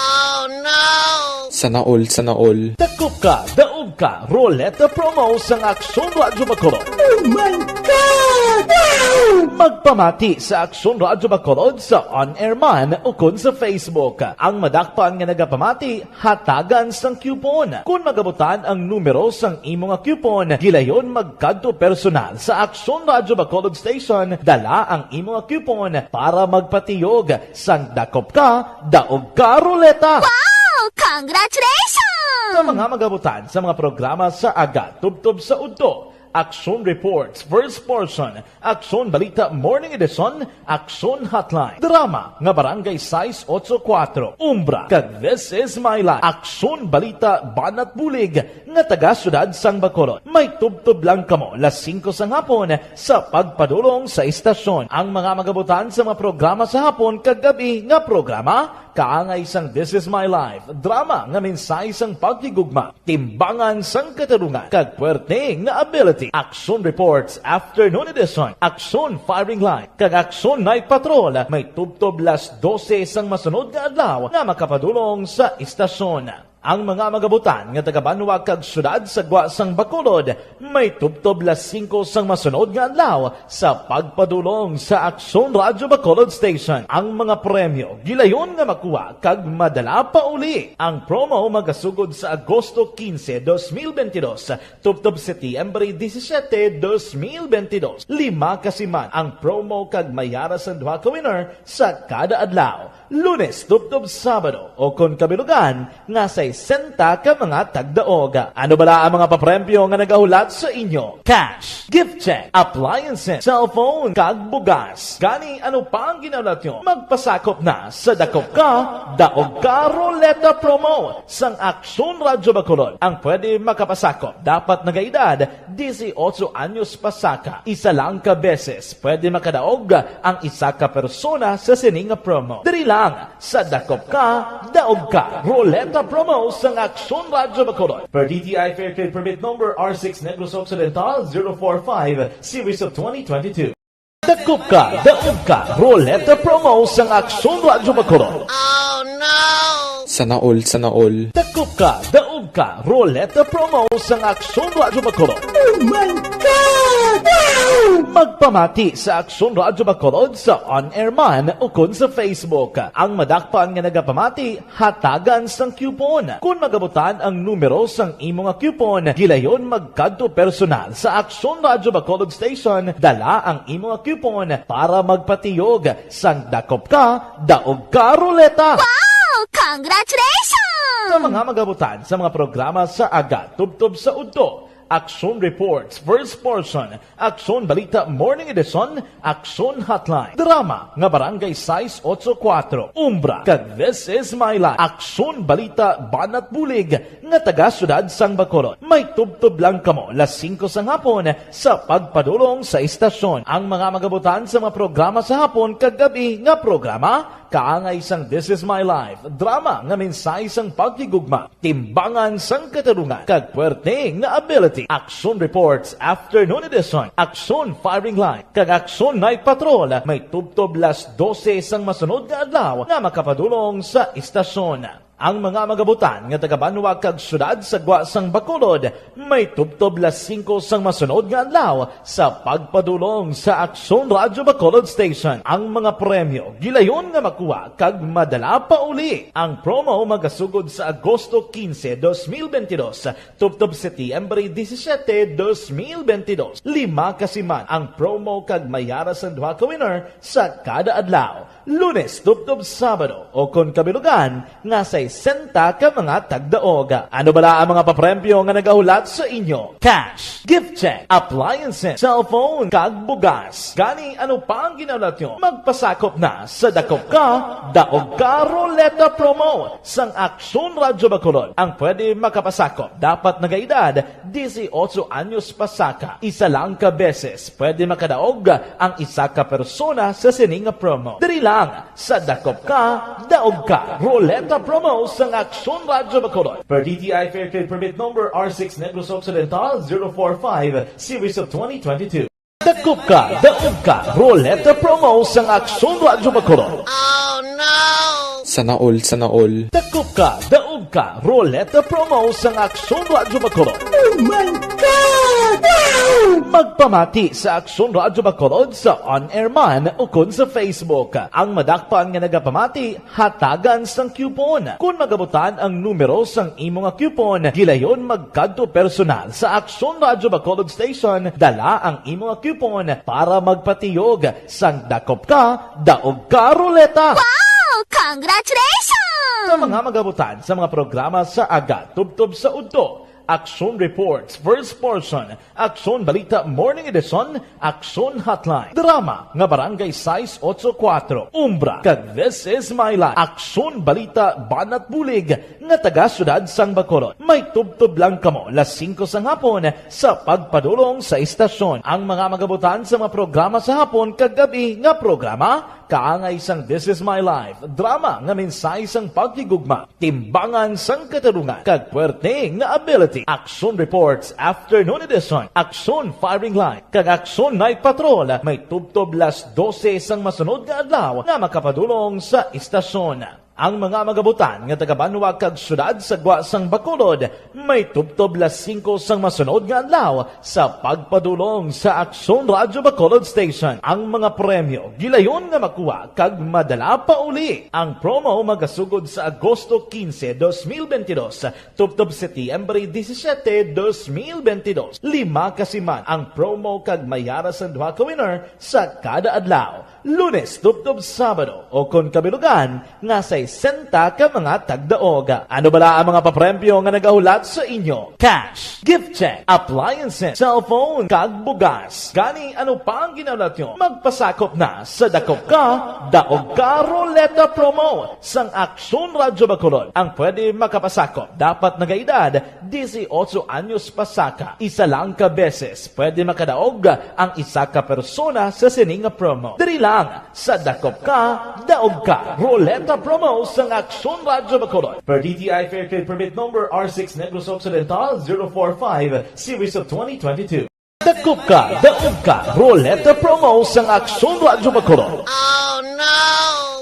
Sana all, sana all. Dakop ka, daog ka, Roleta Promo sang Aksyon Radyo Bacolod. Oh my God! Wow! Magpamati sa Aksyon Radyo Bacolod sa on-air man ukon sa Facebook. Ang madakpan nga nagapamati, hatagan sang coupon. Kon magabutan ang numero sang imo nga coupon, gilayon magkadto personal sa Aksyon Radyo Bacolod Station, dala ang imo nga coupon para magpatiyog sang dakop ka, daog ka ruleta. Wow! Congratulations! Sa mga magabutan sa mga programa sa aga tubtob sa udto, Aksyon Reports, First Portion, Aksyon Balita Morning Edition, Aksyon Hotline. Drama nga Barangay sais otso kuwatro, Umbra, kag This Is My Life. Aksyon Balita Banat Bulig nga taga Siyudad sang Bacolod. May tubtob lang kamo las singko sang hapon sa pagpadulong sa istasyon. Ang mga magabutan sa mga programa sa hapon kag gab-i nga programa, kaangay sang This Is My Life, drama nga mensahe sang paghigugma, timbangan sang katarungan, kag puwerte nga ability. Action Reports Afternoon Edition, Action Firing Line, kag Action Night Patrol may tubtob las dose sang masunod nga adlaw nga makapadulong sa istasyon. Ang mga magabutan nga taga-banwa kag siyudad sa gwa sang Bacolod may tubtob las singko sang masunod nga adlaw sa pagpadulong sa Aksyon Radyo Bacolod Station. Ang mga premyo gilayon nga makuha kag madala pauli. Ang promo magasugod sa Agosto quince, dos mil veintidós, tubtob Setyembre disisiete, dos mil veintidós. Lima ka siman ang promo kag may ara sang duha ka winner sa kada adlaw. Lunes tubtob Sabado, o kon kabilugan, nga sesenta ka mga tagdaog. Ano bala ang mga papremyo nga nagahulat sa inyo? Cash, gift check, appliances, cellphone, kag bugas. Gani, ano pa ang ginahulat nyo? Magpasakop na sa Dakop Ka, Daog Ka Roleta Promo sang Aksyon Radyo Bacolod. Ang pwede makapasakop dapat nagaedad disiotso anyos pasaka. Isa lang ka beses pwede makadaog ang isa ka persona sa sini nga promo. Diri lang sa Dakop Ka, Daog Ka Roleta Promo sang Aksyon Radyo Bacolod. Per D T I Fair Trade Permit Number R six Negros Occidental, zero four five, Series of twenty twenty-two. Dakop Ka, Daog Ka Roleta Promo sang Aksyon Radyo Bacolod. Sana all, sana all. Dakop Ka, Daog Ka Roleta Promo sang Aksyon Radyo Bacolod. Oh my God! Wow! Magpamati sa Aksyon Radyo Bacolod sa on-air man ukon sa Facebook. Ang madakpan nga nagapamati, hatagan sang coupon. Kon magabutan ang numero sang imo nga coupon, gilayon magkadto personal sa Aksyon Radyo Bacolod Station, dala ang imo nga coupon para magpatiyog sang Dakop Ka, Daog Ka Roleta. Wow! Congratulations! Sa mga magabutan sa mga programa sa aga tubtob sa udto, Aksyon Reports, First Portion, Aksyon Balita Morning Edition, Aksyon Hotline, drama nga Barangay sais otso kuwatro, Umbra, kag This Is My Life, Aksyon Balita Banat Bulig, nga taga Siyudad sang Bacolod. May tubtob lang kamo las singko sang hapon sa pagpadulong sa istasyon. Ang mga magabutan sa mga programa sa hapon kag gab-i nga programa, kaangay sang This Is My Life, drama nga mensahe sang paghigugma, timbangan sang katarungan, kag puwerte nga ability. Aksyon Reports, Afternoon Edition, Aksyon Firing Line, kag Aksyon Night Patrol, may tubtob las dose sang masunod nga adlaw nga makapadulong sa istasyon. Ang mga magabutan nga taga-banwa kag siyudad sa gwa sang Bacolod may tubtob las singko sang masunod nga adlaw sa pagpadulong sa Aksyon Radyo Bacolod Station. Ang mga premyo gilayon nga makuha kag madala pa uli. Ang promo magasugod sa Agosto quince, dos mil veintidós, tubtob Setyembre disisiete, dos mil veintidós. Lima ka siman ang promo kag may ara sang duha ka winner sa kada adlaw, Lunes tubtob Sabado, o kon kabilugan nga sesenta ka mga tagdaog. Ano bala ang mga papremyo nga nagahulat sa inyo? Cash, gift check, appliances, cellphone, kag bugas. Gani, ano pa ang ginahulat nyo? Magpasakop na sa Dakop Ka, Daog Ka Roleta Promo sang Aksyon Radyo Bacolod. Ang pwede makapasakop dapat nagaedad disiotso anyos pasaka. Isa lang ka beses pwede makadaog ang isa ka persona sa sini nga promo. Diri lang sa Dakop Ka, Daog Ka Roleta Promo sang Aksyon Radyo Bacolod. Per D T I Fair Trade Permit Number R six Negros Occidental zero four five, Series of twenty twenty-two. Dakop Ka, Daog Ka Roleta Promo sang Aksyon Radyo Bacolod. Sana all, sana all. Dakop Ka, Daog Ka Roleta Promo sang Aksyon Radyo Bacolod. Oh my God! Wow! Magpamati sa Aksyon Radyo Bacolod sa on-air man ukon sa Facebook. Ang madakpan nga nagapamati, hatagan sang coupon. Kon magabutan ang numero sang imo nga coupon, gilayon magkadto personal sa Aksyon Radyo Bacolod Station, dala ang imo nga coupon para magpatiyog sang Dakop Ka, Daog Ka Roleta. Wow! Congratulations! Sa mga magabutan sa mga programa sa aga tubtob sa udto, Aksyon Reports, First Portion, Aksyon Balita Morning Edition, Aksyon Hotline, drama nga Barangay sais otso kuwatro, Umbra, kag This Is My Life, Aksyon Balita Banat Bulig, nga taga Siyudad sang Bacolod. May tubtob lang kamo las singko sang hapon sa pagpadulong sa istasyon. Ang mga magabutan sa mga programa sa hapon kag gab-i nga programa, kaangay sang This Is My Life, drama nga mensahe sang paghigugma, timbangan sang katarungan, kag puwerte nga ability. Action Reports, Afternoon Edition, Action Firing Line, kag Action Night Patrol may tubtob las dose sang masunod nga adlaw nga makapadulong sa istasyon. Ang mga magabutan nga taga-banwa kag siyudad sa gwa sang Bacolod may tubtob las singko sang masunod nga adlaw sa pagpadulong sa Aksyon Radyo Bacolod Station. Ang mga premyo gilayon nga makuha kag madala pa uli. Ang promo magasugod sa Agosto quince, dos mil veintidós, tubtob Setyembre disisiete, dos mil veintidós. Lima ka siman ang promo kag may ara sang duha ka winner sa kada adlaw. Lunes tubtob Sabado, o kon kabilugan nga sesenta ka mga tagdaog. Ano bala ang mga papremyo nga nagahulat sa inyo? Cash, gift check, appliances, cellphone, kag bugas. Gani, ano pa ang ginahulat nyo? Magpasakop na sa Dakop Ka, Daog Ka Roleta Promo sang Aksyon Radyo Bacolod. Ang pwede makapasakop dapat nagaedad disiotso anyos pasaka. Isa lang ka beses pwede makadaog ang isa ka persona sa sini nga promo. Diri lang sa Dakop Ka, Daog Ka Roleta Promo sang Aksyon Radyo Bacolod. Per D T I Fair Trade Permit Number R six Negros Occidental zero four five, Series of twenty twenty-two. Dakop Ka, Daog Ka Roleta Promo sang Aksyon Radyo Bacolod.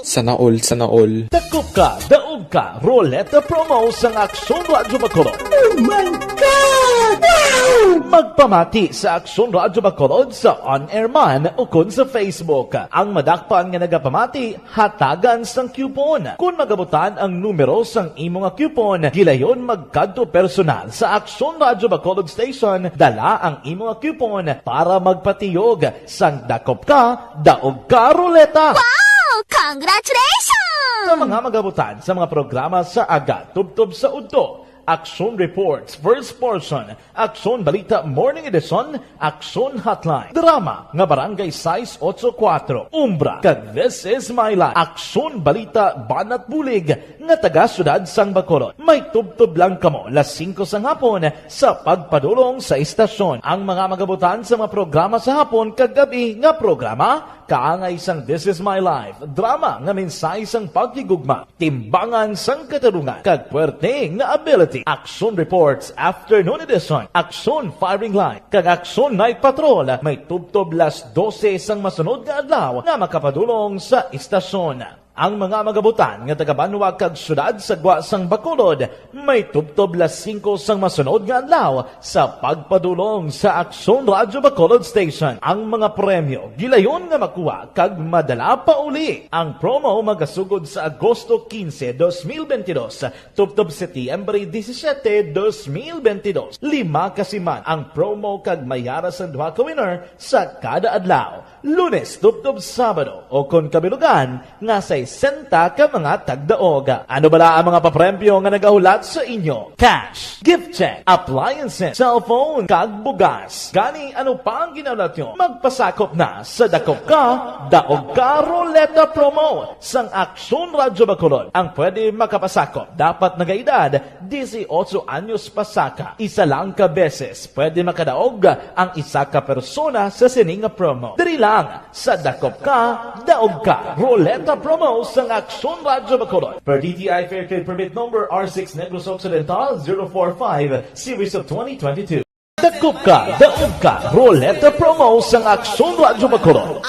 Sana all, sana all. Dakop Ka, Daog Ka Roleta Promo sang Aksyon Radyo Bacolod. Oh my God! Wow! Magpamati sa Aksyon Radyo Bacolod sa on-air man ukon sa Facebook. Ang madakpan nga nagapamati, hatagan sang coupon. Kon magabutan ang numero sang imo nga coupon, gilayon magkadto personal sa Aksyon Radyo Bacolod Station, dala ang imo nga coupon para magpatiyog sang Dakop Ka, Daog Ka Roleta. Wow! Congratulations! Sa mga magabutan sa mga programa sa aga tubtob sa udto, Aksyon Reports, First Portion, Aksyon Balita Morning Edition, Aksyon Hotline, drama nga Barangay sais ocho kuwatro, Umbra, kag This Is My Life, Aksyon Balita Banat Bulig, nga taga Siyudad sang Bacolod. May tubtob lang kamo las singko sang hapon sa pagpadulong sa istasyon. Ang mga magabutan sa mga programa sa hapon kag gab-i nga programa, kaangay sang This Is My Life, drama nga mensahe sang paghigugma, timbangan sang katarungan, kag puwerte nga ability. Aksyon Reports, Afternoon Edition, Aksyon Firing Line, kag Aksyon Night Patrol, may tubtob las dose sang masunod nga adlaw nga makapadulong sa istasyon. Ang mga magabutan nga taga-banwa kag siyudad sa gwa sang Bacolod may tubtob las singko sang masunod nga adlaw sa pagpadulong sa Aksyon Radyo Bacolod Station. Ang mga premyo gilayon nga makuha kag madala pa uli. Ang promo magasugod sa Agosto quince, dos mil veintidós, tubtob Setyembre disisiete, dos mil veintidós. Lima ka siman ang promo kag may ara sang duha ka winner sa kada adlaw. Lunes tubtob Sabado, o kon kabilugan, nga sesenta ka mga tagdaog. Ano bala ang mga papremyo nga nagahulat sa inyo? Cash, gift check, appliances, cellphone, kag bugas. Gani, ano pa ang ginahulat nyo? Magpasakop na sa Dakop Ka, Daog Ka Roleta Promo sang Aksyon Radyo Bacolod. Ang pwede makapasakop dapat nagaedad dieciocho anyos pasaka. Isa lang ka beses pwede makadaog ang isa ka persona sa sini nga promo. Diri lang sa Dakop Ka, Daog Ka Roleta Promo sang Aksyon Radyo Bacolod. Per D T I Fair Trade Permit Number R six Negros Occidental zero four five, Series of twenty twenty-two. Dakop Ka, Daog Ka Roleta Promo sang Aksyon Radyo Bacolod.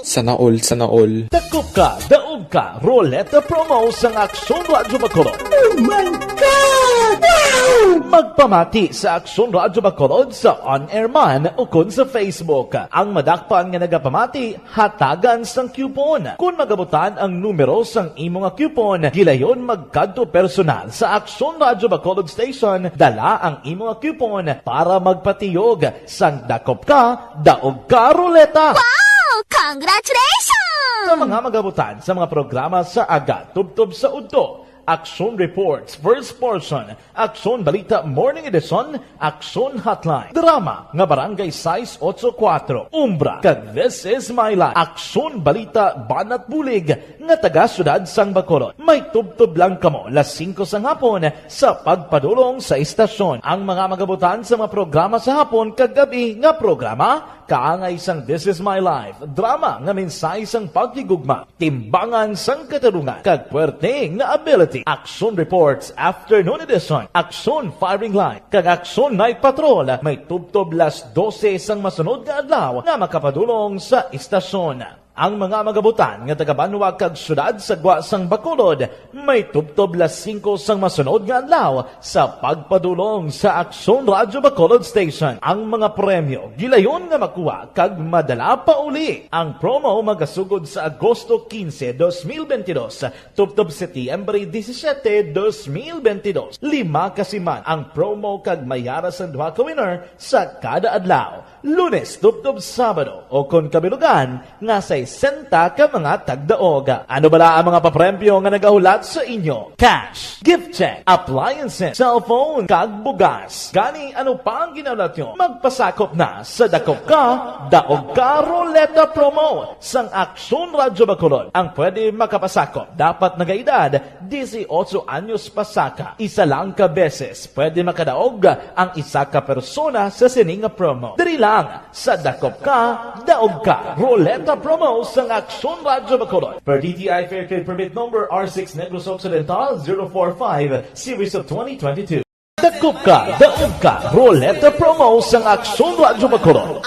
Sana all, sana all. Dakop Ka, Daog Ka Roleta Promo sang Aksyon Radyo Bacolod. Oh my God! Wow! Magpamati sa Aksyon Radyo Bacolod sa on-air man ukon sa Facebook. Ang madakpan nga nagapamati, hatagan sang coupon. Kon magabutan ang numero sang imo nga coupon, gilayon magkadto personal sa Aksyon Radyo Bacolod Station, dala ang imo nga coupon para magpatiyog sang Dakop Ka, Daog Ka Roleta. Wow! Congratulations! Sa mga magabutan sa mga programa sa aga tubtob sa udto, Aksyon Reports, First Portion, Aksyon Balita Morning Edition, Aksyon Hotline, drama nga Barangay sais ocho kuwatro, Umbra, kag This Is My Life, Aksyon Balita Banat Bulig, nga taga Siyudad sang Bacolod. May tubtob lang kamo las singko sang hapon sa pagpadulong sa istasyon. Ang mga magabutan sa mga programa sa hapon kag gab-i nga programa, kaangay sang This Is My Life, drama nga mensahe sang paghigugma, timbangan sang katarungan, kag puwerte nga ability. Action Reports, Afternoon Edition, Action Firing Line, kag Action Night Patrol may tubtob las dose sang masunod nga adlaw nga makapadulong sa istasyon. Ang mga magabutan nga taga-banwa kag siyudad sa gwa sang Bacolod may tubtob las singko sang masunod nga adlaw sa pagpadulong sa Aksyon Radyo Bacolod Station. Ang mga premyo gilayon nga makuha kag madala pa uli. Ang promo magasugod sa Agosto quince, dos mil veintidós, tubtob Setyembre disisiete, dos mil veintidós. Lima ka siman ang promo kag may ara sang duha ka winner sa kada adlaw. Lunes tubtob Sabado, o kon kabilugan, nga sesenta ka mga tagdaog. Ano bala ang mga papremyo nga nagahulat sa inyo? Cash, gift check, appliances, cellphone, kag bugas. Gani, ano pa ang ginahulat nyo? Magpasakop na sa Dakop Ka, Daog Ka Roleta Promo sang Aksyon Radyo Bacolod. Ang pwede makapasakop dapat nagaedad dieciocho anyos pasaka. Isa lang ka beses pwede makadaog ang isa ka persona sa sini nga promo. Diri lang sa Dakop Ka, Daog Ka Roleta Promo sang Aksyon Radyo Bacolod. Per D T I Fair Trade Permit Number R six Negros Occidental zero four five, Series of twenty twenty-two. Dakop Ka, Daog Ka Roleta Promo sang Aksyon Radyo Bacolod.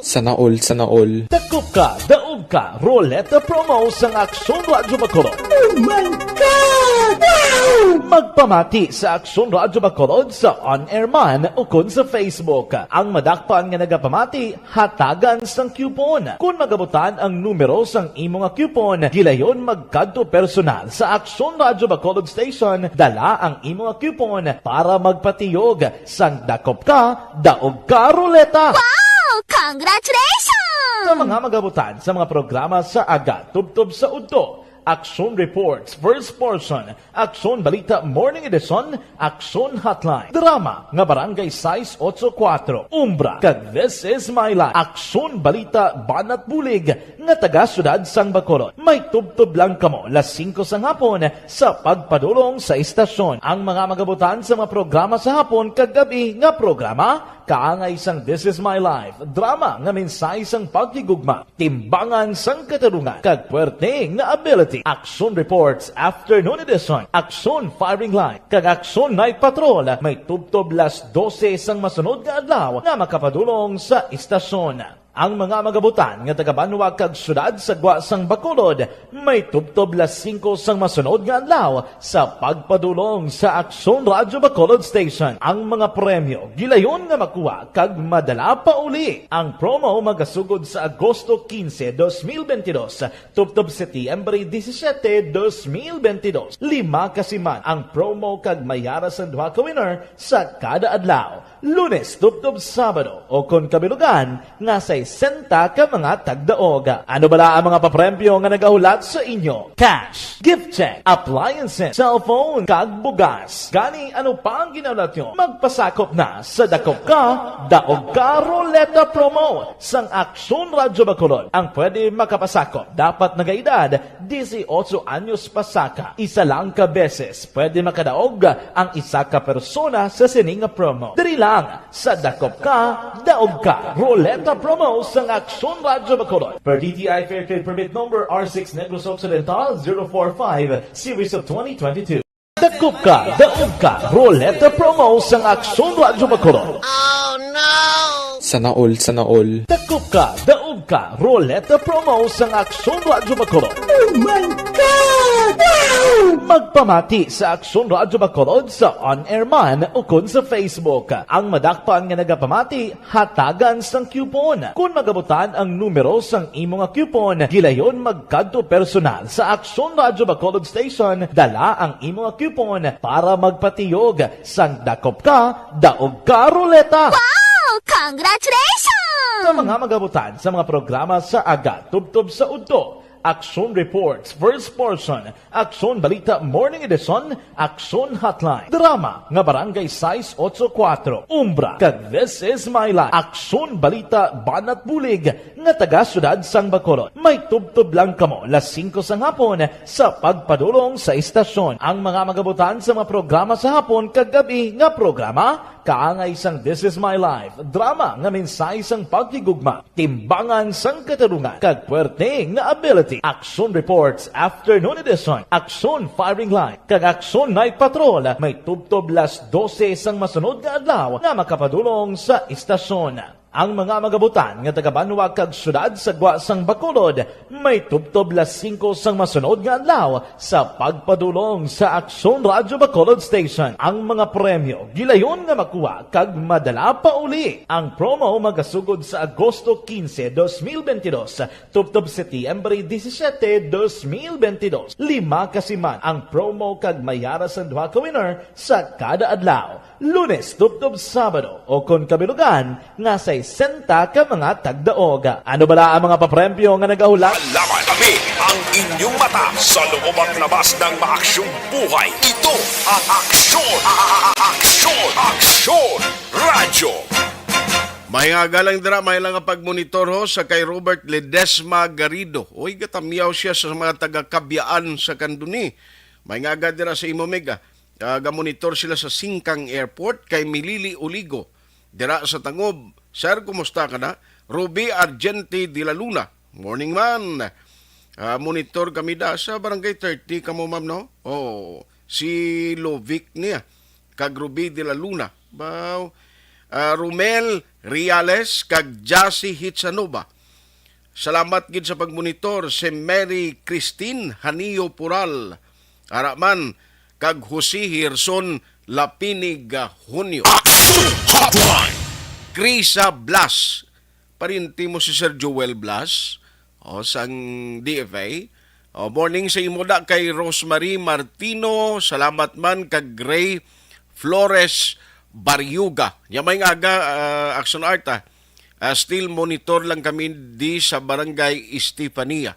Sana all, sana all. Dakop Ka, Daog Ka Roleta Promo sang Aksyon Radyo Bacolod. Oh my God! Wow! Magpamati sa Aksyon Radyo Bacolod sa on-air man ukon sa Facebook. Ang madakpan nga nagapamati, hatagan sang coupon. Kon magabutan ang numero sang imo nga coupon, gilayon magkadto personal sa Aksyon Radyo Bacolod Station, dala ang imo nga coupon para magpatiyog sang Dakop Ka, Daog Ka Roleta. Wow! Congratulations! Sa mga magabutan sa mga programa sa aga tubtob sa udto, Aksyon Reports, First Portion, Aksyon Balita Morning Edition, Aksyon Hotline, drama nga Barangay sais otso kuwatro, Umbra, kag This Is My Life, Aksyon Balita Banat Bulig, nga taga Siyudad sang Bacolod. May tubtob lang kamo las singko sang hapon sa pagpadulong sa istasyon. Ang mga magabutan sa mga programa sa hapon kag gabi nga programa, kaangay sang This Is My Life, drama nga mensahe sang paghigugma, timbangan sang katarungan, kag puwerte nga ability. Action Reports, Afternoon Edition, Action Firing Line, kag Action Night Patrol, may tubtob las dose sang masunod nga adlaw nga makapadulong sa istasyon. Ang mga magabutan nga taga-banwa kag siyudad sa gwa sang Bacolod may tubtob las singko sang masunod nga adlaw sa pagpadulong sa Aksyon Radyo Bacolod Station. Ang mga premyo gilayon nga makuha kag madala pa uli. Ang promo magasugod sa Agosto quince, dos mil veintidós, tubtob Setyembre disisiete, dos mil veintidós. Lima ka siman ang promo kag may ara sang duha ka winner sa kada adlaw. Lunes tubtob Sabado, o kon kabilugan, nga sesenta ka mga tagdaog. Ano bala ang mga papremyo nga nagahulat sa inyo? Cash, gift check, appliances, cellphone, kag bugas. Gani, ano pa ang ginahulat nyo? Magpasakop na sa Dakop Ka, Daog Ka Ruleta Promo sang Aksyon Radyo Bacolod. Ang pwede makapasakop dapat nagaedad disiotso anyos pasaka. Isa lang ka beses pwede makadaog ang isa ka persona sa sini nga promo. Diri lang sa Dakop Ka, Daog Ka Ruleta Promo sang Aksyon Radyo Bacolod. Per D T I Fair Trade Permit Number R six Negros Occidental zero four five, Series of twenty twenty-two. Dakop Ka, Daog Ka Ruleta Promo sang Aksyon Radyo Bacolod. Sana all, sana all. Dakop Ka, Daog Ka Ruleta Promo sang Aksyon Radyo Bacolod. Oh my God! Wow! Magpamati sa Aksyon Radyo Bacolod sa on-air man ukon sa Facebook. Ang madakpan nga nagapamati, hatagan sang coupon. Kon magabutan ang numero sang imo nga coupon, gilayon magkadto personal sa Aksyon Radyo Bacolod Station, dala ang imo nga coupon para magpatiyog sang Dakop Ka, Daog Ka Ruleta. Wow! Congratulations! Sa mga magabutan sa mga programa sa aga tubtob sa udto, Action Reports, First Portion, Action Balita Morning Edition, Action Hotline, drama nga Barangay sais otso kuwatro, Umbra, kag This Is My Life, Action Balita Banat Bulig, nga taga Siyudad sang Bacolod. May tubtob lang kamo las singko sang hapon sa pagpadulong sa istasyon. Ang mga magabutan sa mga programa sa hapon kag gabi nga programa, kaangay sang This Is My Life, drama nga mensahe sang paghigugma, timbangan sang katarungan, kag puwerte nga ability. Action Reports, Afternoon Edition, Action Firing Line, kag Action Night Patrol may tubtob las dose sang masunod nga adlaw nga makapadulong sa istasyon. Ang mga magabutan nga taga-banwa kag siyudad sa gwa sang Bacolod may tubtob las singko sang masunod nga adlaw sa pagpadulong sa Aksyon Radyo Bacolod Station. Ang mga premyo gilayon nga makuha kag madala pa uli. Ang promo magasugod sa Agosto quince, dos mil veintidós, tubtob Setyembre disisiete, dos mil veintidós. Lima ka siman ang promo kag may ara sang duha ka winner sa kada adlaw. Lunes tubtob Sabado, o kon kabilugan, nga sesenta ka mga tagdaog. Ano bala ang mga papremyo nga nagahulat? Malaman kami ang inyong mata sa loob at labas ng maaksyong buhay. Ito ang Aksyon, Aksyon, Aksyon Radyo. May nga galang dira, may lang nga pagmonitor ho sa kay Robert Ledesma Garrido. Uy, gatamyaw siya sa mga taga-Kabyaan sa Candoni. May nga aga dira sa imo, Mega. Ah, gamonitor sila sa Singkang Airport kay Milili Oligo dira sa Tangob. Sir, kumusta ka na? Ruby Argente de la Luna. Morning, man. Ah, monitor kami da sa Barangay thirty kamo, ma'am, no? Oh, si Lovic niya kag Ruby de la Luna. Baw, ah, Romel Reales kag Jassy Hitsanova. Salamat gid sa pagmonitor si Mary Christine Hanio Pural, ara man kag Jose Gerson Lapinig, ah, Hunyo. Action Hotline! Krisa Blas, pariente mo si Sir Joel Blas, o, sang D F A. O, morning sa imo da kay Rosemary Martino, salamat man kag Gray Flores Barriuga. Nya may nga aga, ah, Action Art, ah. Ah, still monitor lang kami di sa Barangay Estefania.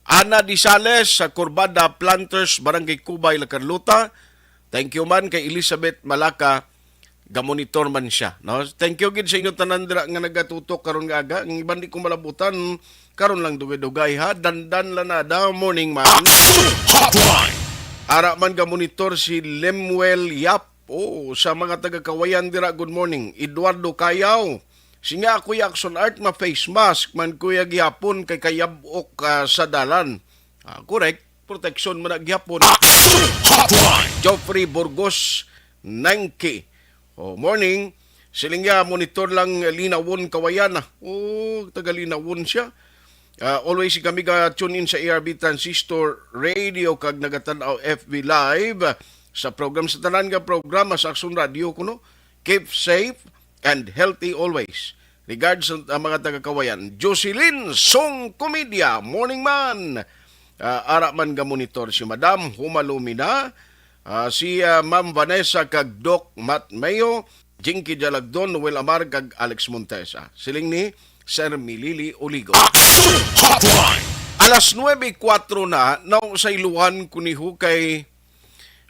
Ana Disales sa Corbada Planters, Barangay Cubay, La Carlota. Thank you man kay Elizabeth Malaka, gamonitor man siya, no? Thank you gid sa inyo tanan dira nga nagatutok karon nga aga. Ang iban di ko malabutan, karon lang dugay-dugay, ha. Dandan Lanada, morning man. Hotline. Ara man gamonitor si Lemuel Yap. Oh, sa mga taga Kawayan dira, good morning. Eduardo Cayaw. Siya, Kuya Action Art, ma-face mask man, Kuya, gihapon kay kayab-ok, ah, sa dalan. Ah, correct. Protection man na gihapon. Action Hotline. Geoffrey Burgos, Nangki. Oh, morning. Siling niya, monitor lang Linawon, Kawayan. Oh, taga Linawon siya. Ah, always kami ga tune in sa A R B Transistor Radio kag nagatan-aw F B Live sa program, sa tanan nga programa sa Action Radio kuno. Keep safe and healthy always. Regards sa, ah, mga taga Kawayan. Jocelyn Song Comedia, morning man. Ah, ara man ga monitor si Madam, humalumi na. Ah, si, ah, Ma'am Vanessa kag Doc Matt Mayo, Jinky Jalagdon, Noel Amar kag Alex Montesa. Siling ni Sir Milili Oligo. Action Hotline. Alas nuebe kuwatro na, nausayluhan ko ni ho kay,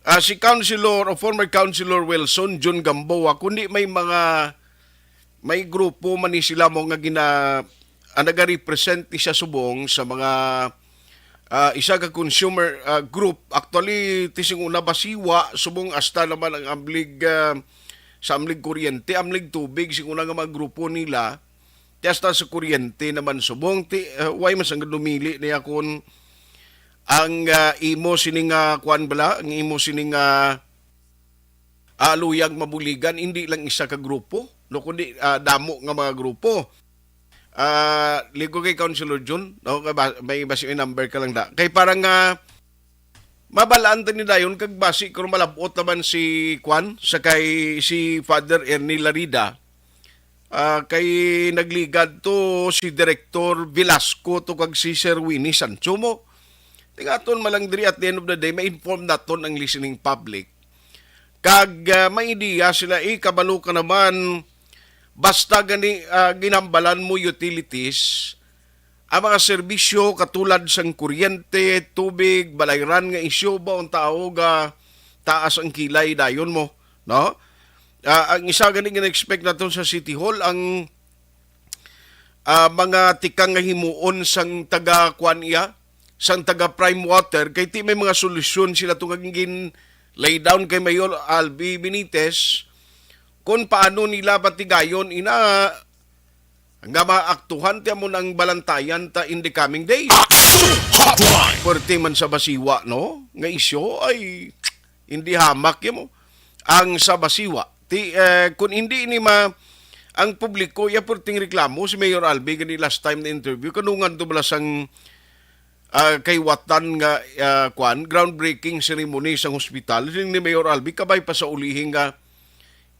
ah, si Councilor o former Councilor Wilson Jun Gamboa, kundi may mga, may grupo man ni sila mo nga gina-, ah, nagarepresent ni siya subong sa mga, ah, isa ka consumer, ah, group. Actually, ti sing una basiwa, subong hasta naman ang amlig, ah, sa amlig kuryente, amlig tubig, sing una nga mga grupo nila. Ti hasta sa kuryente naman subong, ti, ah, why mas ang dumili niya kung ang, ah, imo sining, ah, kwan bala, ang imo sining, ah, ah, luyag mabuligan, hindi lang isa ka grupo, no, kundi, ah, damo nga mga grupo. Ah, ligo kay Councilor Jun, no, kay ba-, may basi may number ka lang da. Kay parang, ah, mabalaan ta ni dayon kag basi kung malabot naman si kwan, sa kay si Father Ernie Larida. Ah, kay nagligad to si Director Velasco to kag si Sir Winnie Sancho mo. Tingaton man lang diri, at the end of the day, ma-inform naton ang listening public. Kag, ah, may ideya sila, eh, kabalo ka naman, basta gani, ah, ginambalan mo utilities, ang mga serbisyo katulad sang kuryente, tubig, balayran nga isyu ba ang tao ga taas ang kilay dayon mo, no? Ah, ang isa gani nga na-expect naton sa City Hall, ang, ah, mga tikang nga himuon sang taga kuan iya, sang taga Prime Water, kay ti may mga solusyon sila to nga gin lay down kay Mayor Albi Benitez kung paano nila batigayon ina nga maaktuhan ti amo nang balantayan ta in the coming days. Action Hotline. Pwerte man sa basiwa, no? Nga isyo ay hindi hamak yun mo. Ang sa basiwa. Ti, eh, kung hindi ni ma-, ang publiko, iya pwerte reklamo si Mayor Albi gani last time na interview, kanungan to bala sang, ah, kay Watan nga, ah, kwan, groundbreaking ceremony sang hospital. Siling ni Mayor Albi, kabay pa sa ulihin nga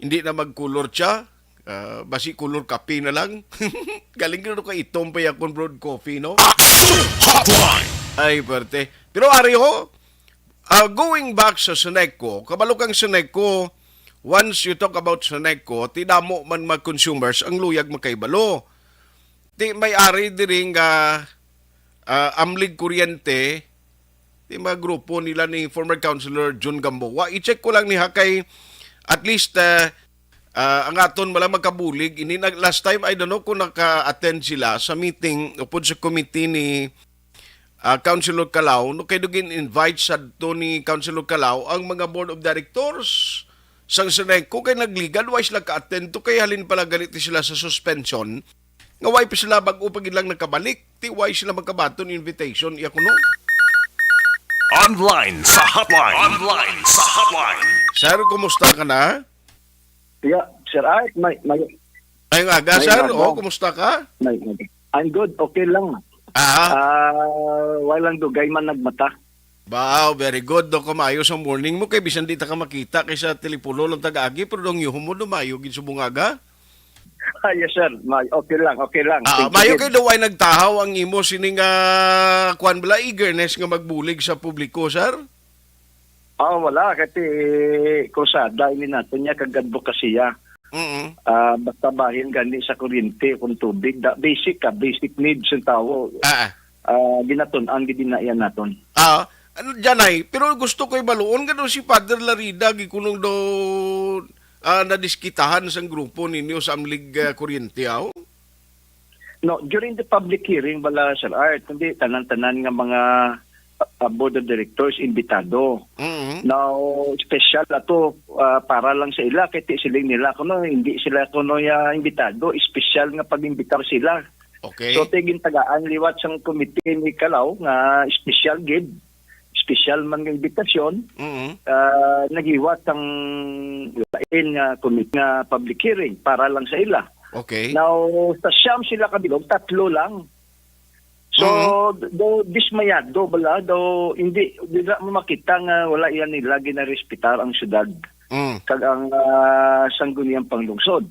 hindi na mag-color siya. Ah, basi color kape na lang. Galing na ka itom pa yakon brewed coffee, no? Action Hotline. Ay, perte. Pero ari ho, ah, going back sa Seneco, kabalo kang Seneco, once you talk about Seneco, ti damo man mga consumers ang luyag makaibalo. Ti may ari diri nga, ah, amlig kuryente, ti mga grupo nila ni former Councilor Jun Gamboa. I-check ko lang ni ha kay at least, ah, ah, ang aton wala magkabulig. Ini nag-, last time, I don't know kung naka-attend sila sa meeting upod sa committee ni, ah, Councilor Calao. No, kay dugin invite sa to ni Councilor Calao ang mga board of directors sang Seneco kay nagligad, why sila ka-attend to? Kay halin pala galit sila sa suspension. Nga why pa sila bag-o pa gid lang nakabalik? Ti why sila magkabaton invitation? Iya kuno. Online sa hotline. Online sa hotline. Sir, kumusta ka na? Yeah, sir. Ay, may, may, Ay, nga aga, may sir. Nga. Oh, kumusta ka? May, may. I'm good. Okay lang. Ah. Ah, wala lang dugay man nagmata. Wow, very good. Do, kumayo sa morning mo kay bisan di ta ka makita kay sa telepono lang taga agi, pero dong yuho mo dumayo gid subong aga. Ah, yes, sir. May, okay lang, okay lang. Ah, Thank you, mayo kay Jim. Daw ay nagtahaw ang imo sining, ah, kwan bala, eagerness nga magbulig sa publiko, sir? Ah, wala. Kasi krusada ini nato niya kag advokasya. Mm. Ah, basta bahin gani sa kuryente kung tubig. Da, basic ka, basic needs ng tao. Ah, ah. ah, ginatun-an gid na iya naton. Ah, ano, Janay, pero gusto ko ibaluon nga daw si Father Larida gikunong daw, ah, nadiskitahan sang grupo ninyo sa Amlig, ah, Kuryente, aw? No, during the public hearing bala, Sir Art, kundi tanan-tanan nga mga, ah, board of directors imbitado. Mm-hmm. Now, special ato, ah, para lang sa ila, kay ti siling nila kuno hindi sila kuno ya imbitado, special nga pag-imbitar sila. Okay. So, ti gintagaan liwat sang committee ni Kalaw nga special gid, special man nga imbitasyon, Mm-hmm. ah, nagiwat sang lain nga committee nga public hearing para lang sa ila. Okay. Now, sa siyam sila ka bilog, tatlo lang. So, Mm-hmm. do dismayado bala, do hindi, dira mo makita nga wala yan nila ginarespetar ang syudad Mm. kag ang, ah, sangguniang panglungsod.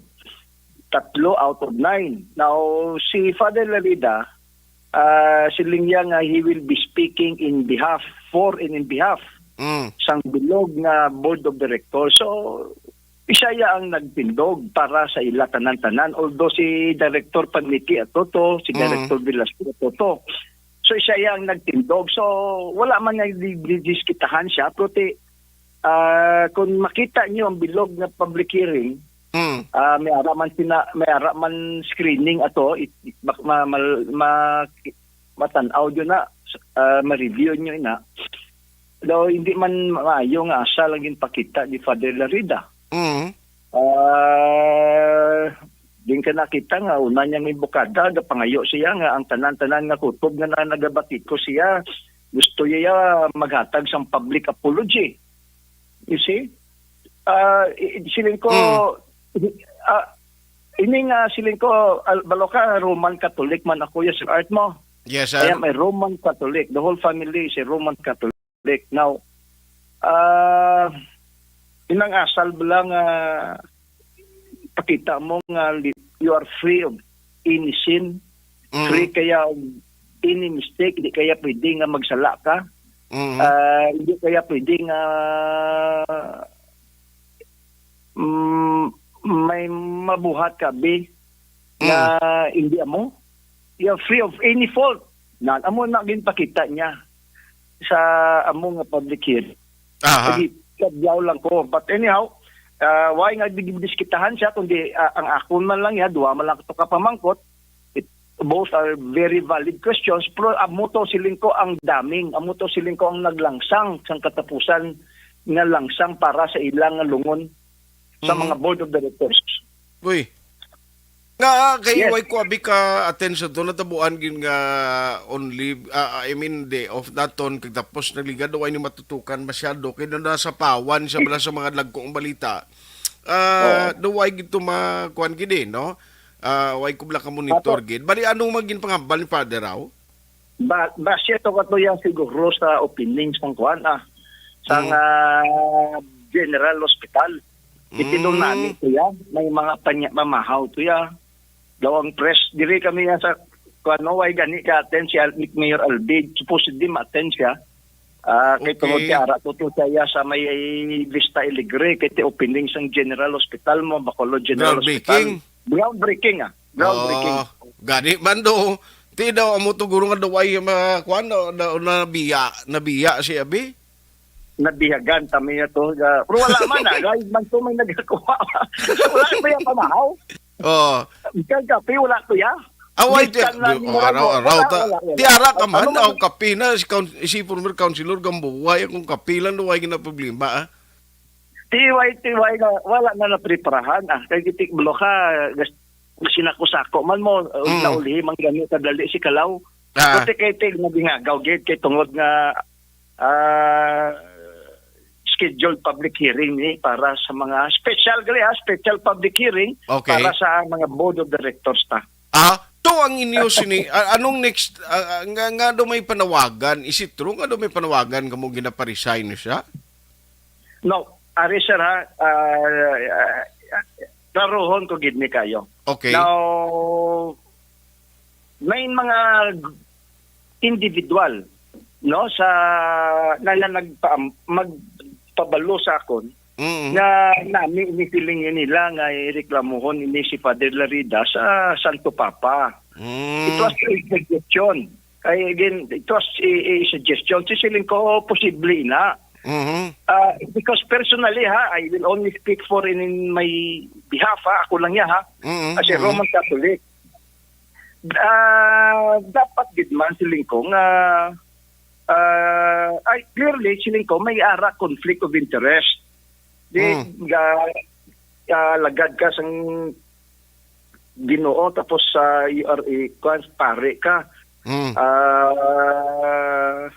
Tatlo out of nine. Now, si Father Larida, ah, siling niya nga he will be speaking in behalf, for and in behalf Mm. sang bilog nga board of directors. So, siya ya ang nagtindog para sa ila tanan-tanan. Although si Director Panliki ato to, si Mm. Director Velasco ato to. So, siya ya ang nagtindog. So, wala man nga di-, di-, diskitahan siya, pero ti, ah, kung makita niyo ang bilog nga public hearing, Mm. ah, may ara man sina-, may ara man screening ato, it, it, bak-, ma-, mal-, ma-, matan-aw yun na, ah, ma-review niyo na. Daw hindi man maayo nga asa lang ginpakita ni Father Larida. Mm. Ah, din ka nakita nga una niya may bukada, gapangayo siya nga ang tanan-tanan nga kutob nga na nagabatiko siya, gusto niya maghatag sang public apology. You see? Ah, i-, i-, siling ko, Mm. ah, ini nga siling ko, al-, balo ka, Roman Catholic man ako, yes, Sir Art mo. Yes, I sir. am a Roman Catholic. The whole family is a Roman Catholic. Now, ah, inang asal bala nga pakita mo nga li-, you are free of any sin, Mm. free kaya of any mistake, di kaya pwede nga magsala ka. Mm. Ah, hindi kaya pwede nga, mm, may mabuhat ka, bi, Mm. nga hindi amo. You are free of any fault. Na, amo na ginpakita niya sa amo nga public hearing. Aha. Lagi, kadlaw lang ko. But anyhow, ah, why nga di-, diskitahan siya, kundi, ah, ang akon man lang ya, duha man lang to ka pamangkot. It, both are very valid questions. Pero amo to siling ko ang daming, amo to siling ko ang naglangsang sang katapusan nga langsang para sa ilang nga lungon sa Mhm. mga board of directors. Uy. Nga, kay Yes. way ko abi ka attention to, natabuan gid nga on leave, ah, I mean, day off naton, kag tapos nagligad, way ni matutukan masyado, kay na nasapawan siya bala sa mga dagkong balita. Ah, Oo. Daw way gid to ma-, kuwan gid eh, no? Ah, way ko bala ka monitor Apo. gid. Bali, anong maging panghambal ni Father Rao? Ba-, base to katuya siguro sa opening sang kuan, ah, sang, Mm. ah, General Hospital. Itidong Mm. nami tuya, may mga panya-, mamahaw tuya. Daw ang press, diri kami nga sa kuan, no, way gani ka-attend si Al-, Mayor Alvin. Supposedly ma-attend siya. Ah, kay Okay. tungod kay ara to to siya sa may Vista Alegre, kay ti opening sang General Hospital mo, Bacolod General Hospital. Groundbreaking. Groundbreaking, ah. Oh, gani man do. Ti daw amo to guro nga daw ay ma-, kuwan, na, na, nabiya, nabiya si abi? Nabiyagan kami na to. Ga-, pero wala man, ah. Guys, man to may nagkakuha. Wala pa yung pamahaw. Oh. Ang kape, wala to ya. Away, ti, Minsan lang yung oh, araw, wala, araw, wala, ta, wala, wala. Ti ara ka man, Ano man? Ako kape na, si, coun-, si former councilor Gambuway, akong kape lang, daw ay ginaproblema, ah. Tiway, tiway na, wala na napreparahan, ah. Kay gitik blo ka, gas-, sinako-sako man mo, uh, Mm. naulihi man gani kadali si Kalaw. Ah. Buti kay tig nagingagaw gid kay tungod nga, ah, scheduled public hearing ni para sa mga special gali, ha, special public hearing Okay. para sa mga board of directors ta. Ah, to ang inyo sini, a-, anong next, ah, ah, nga, nga daw may panawagan, is it true nga daw may panawagan kamo ginaparesign siya? No, ari sir ha, ah, ah, klaruhon ko gid ni kayo. Okay. Now, may mga individual, no, sa na, na nagpa-, magpabalo sa akon Mm. nga nami ini feeling nila nga ireklamuhon ini si Father Larida sa Santo Papa. Mm. It was a suggestion. Ay, again, it was a, a suggestion. Si siling ko, posible na. Mhm. Ah, because personally, ha, I will only speak for in, in my behalf, ha, ako lang niya, ha, Mhm, as a mhm. Roman Catholic. Ah, dapat gid man siling ko nga, ah, ay, clearly, siling ko, may ara conflict of interest. Di, Mm. ga, ah, lagad ka sang Ginoo, tapos sa U R A, kwan, pare ka. Mm. Ah,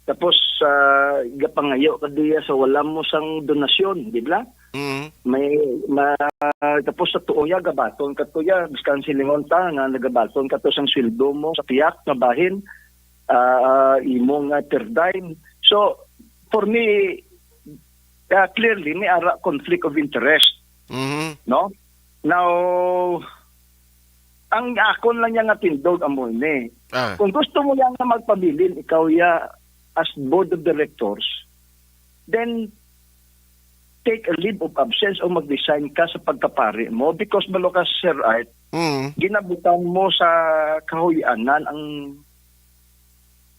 tapos, ah, gapangayo ka diya sa wala mo sang donasyon, di ba? Mm. May, ma-, tapos sa tuo ya, gabaton ka to ya, biskan silingon ta nga nagabaton ka to sang sweldo mo sa piyak nga bahin, ah, imo nga third dime. So, for me, ah, clearly, may ara conflict of interest, Mhm. no? Now, ang akon lang niya nga tindog amo ini. Ah. Kung gusto mo yan nga magpabilin, ikaw ya as board of directors, then take a leave of absence o mag-resign ka sa pagkapari mo because balo ka, Sir Art, Mm. ginabutang mo sa kahuyanan ang,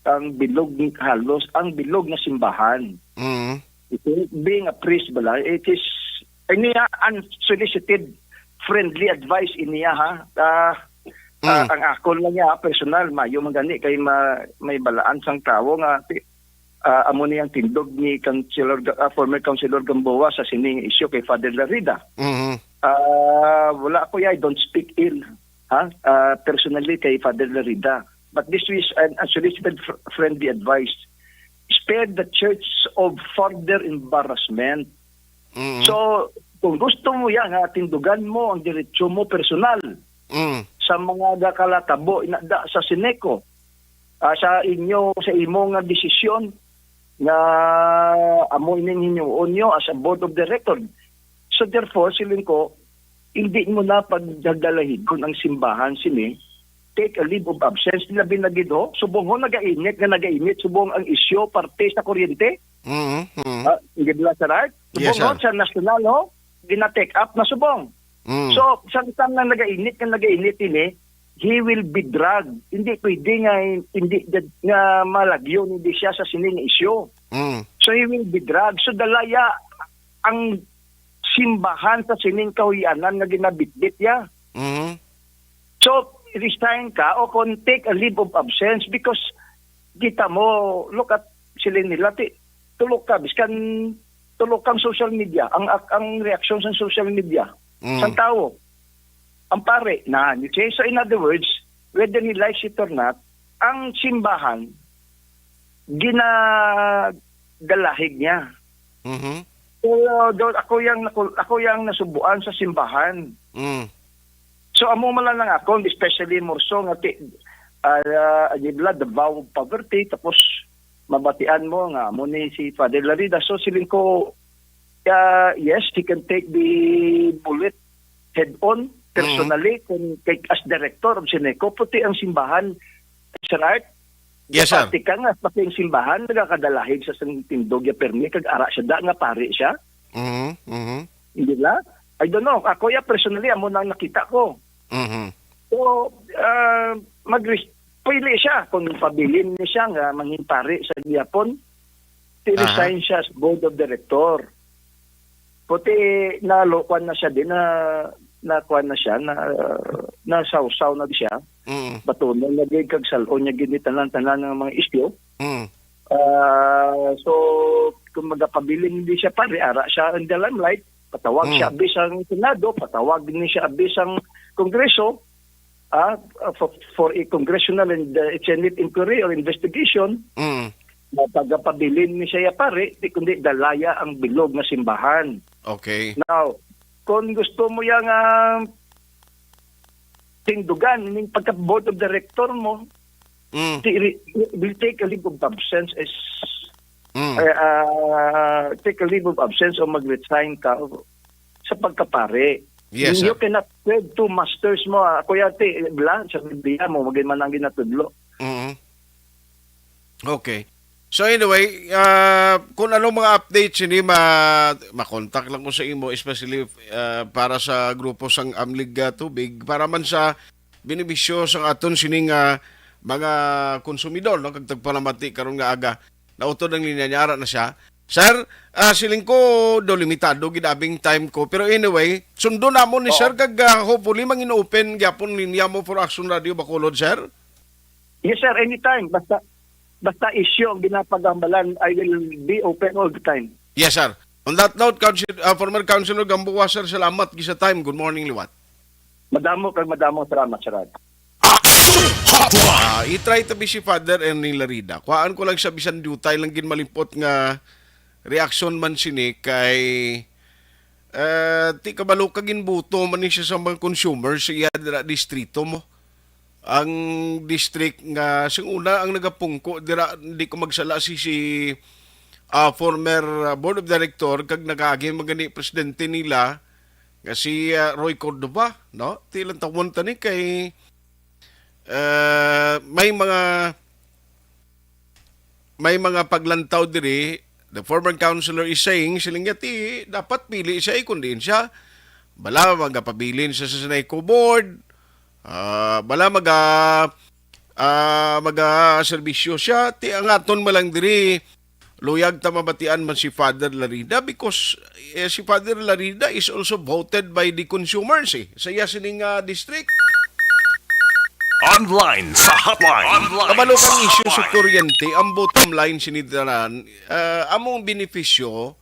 ang bilog, halos ang bilog nga simbahan. Mm. Ito, being a priest bala, it is, iniya unsolicited friendly advice iniya, ha. Ah, ah, Mm. Ang akon lang niya, personal, mayo man gani kay ma-, may balaan sang tawo nga ti-, ah, amo ni ang tindog ni Councilor Ga-, ah, former Councilor Gamboa sa sining isyu kay Father Larida. Mhm. Ah, wala ako, I don't speak ill, ha? Ah, personally kay Father Larida. But this is an unsolicited fr-, friendly advice. Spare the church of further embarrassment. Mhm. So, kung gusto mo yan, ha, tindugan mo ang diretsyo mo personal Mm. sa mga gakalatabo inada sa Sineco, ah, sa inyo, sa imo nga desisyon nga amo ining hinuon nyo as a board of director. So therefore, siling ko, hindi mo na pagdalahigon ang simbahan sini, take a leave of absence, labi na gid ho, subong ho nagainit nga nagainit, subong ang isyu parte sa kuryente. Mhm, mhm. Ah, hindi ba, Sir Art? Yes, Subong ho, sir. Sa nasyonal ho, gina-take up na subong. Mm. So, samtang na nagainit nga nagainit ini, he will be dragged. Hindi pwede nga, hindi nga malagyo, hindi siya sa sining isyu. Mm. So, he will be dragged. So, dalaya ang simbahan sa sining kahuyanan nga ginabitbit niya. Mhm. So, resign ka o kung take a leave of absence because kita mo, look at sila nila, ti-, tulo ka, biskan tulo kang social media, ang, ang reaksyon sa social media, Mm. sa tawo, ang pare, na, you see? So, in other words, whether he likes it or not, ang simbahan, ginadalahig niya. Mhm. Pero, do, ako yang nakul-, ako yang nasubuan sa simbahan. Mm. So, amo man lang ang akon, especially more so nga ti-, ah, ah, ano bala, the vow of poverty, tapos mabatian mo nga amo ni si Father Larida. So, siling ko, ah, yes, he can take the bullet head on, Mm. personally, kung kay, as director of Sineco, puti ang simbahan, Sir Art. Yes, sir. Pati ka nga, pati ang simbahan, nagakadalahig sa sang tindog ya permi, kag ara siya da nga pari siya. Mhm, mhm. Hindi ba? I don't know. Ako ya, personally, amo na ang nakita ko. Mhm. So, ah, mag-, pwede siya kung pabilin niya siya nga mangin pari sa gihapon. Ti-resign Aha. siya as board of director. Puti na lo-, kwan na siya din, na, na kwan na siya, na, nasawsaw na siya. Mm. Batunon na gid kag sal-on niya gid ni tanan-tanan nga mga isyu. Mm. Ah, so, kung magapabilin hindi siya pare, ara siya in the limelight, patawag Mm. siya abi sang Senado, patawag ni siya abi sang Kongreso, ah, for, for a congressional and, uh, Senate inquiry or investigation, Mm. na pagapabilin ni siya pare, di kundi dalaya ang bilog nga simbahan. Okay. Now, kung gusto mo yang, ah, tindugan ning pagka board of director mo, Mm. ti-, re-, will take a leave of absence is, Mm. eh, ah, take a leave of absence o mag-resign ka sa pagkapare. Yes, You sir. cannot serve two masters mo, ah. Ako yati, bla, sa Biblia mo, magin man ang ginatudlo. Mm. Okay. So anyway, ah, kung anong mga updates ini, ma-, makontak lang ko sa imo, especially, ah, para sa grupo sang Amlig, ah, Tubig, para man sa benepisyo sang aton sining, ah, mga konsumidor, no, kag tagpalamati karon nga aga. Nautod ang linya niya, ara na siya. Sir, ah, siling ko do limitado gid abing time ko, pero anyway, sundo namon ni Oo. Sir kag, ah, hopefully mangin-open gyapon linya mo for Action Radio Bacolod, sir. Yes, sir, anytime. Basta basta issue ang ginapaghambalan, I will be open all the time. Yes, sir. On that note, Council, ah, former Councilor Gamboa, sir, salamat gid sa time. Good morning liwat. Madamo kag madamo salamat, sir. Action Hotline! Ah, i-try tabi si Father Ernie Larida. Kuhaan ko lang sa bisan diutay lang gid malimpot nga reaksyon man sini kay, eh, ti kabalo ka ginbuto man ni siya sa mga consumer sa iya dira distrito mo. Ang district nga sing una ang nagapungko dira, di ko magsala si, si, ah, former, ah, board of director kag nagagi magani presidente nila nga si, ah, Roy Cordova, no? Ti lang tawon ta ni kay, eh, may mga may mga paglantaw diri. The former councilor is saying, siling niya, ti dapat pili siya, eh, kung diin siya, bala magapabilin siya sa Seneco board, ah, bala maga ah, maga serbisyo siya, ti ang aton man lang diri, luyag ta mabatian man si Father Larida because, eh, si Father Larida is also voted by the consumers, eh, sa iya sining, ah, district. Online sa hotline. Online Kabalo kang sa isyu sa hotline. Kuryente, ang bottom line sini tanan, ah, among benepisyo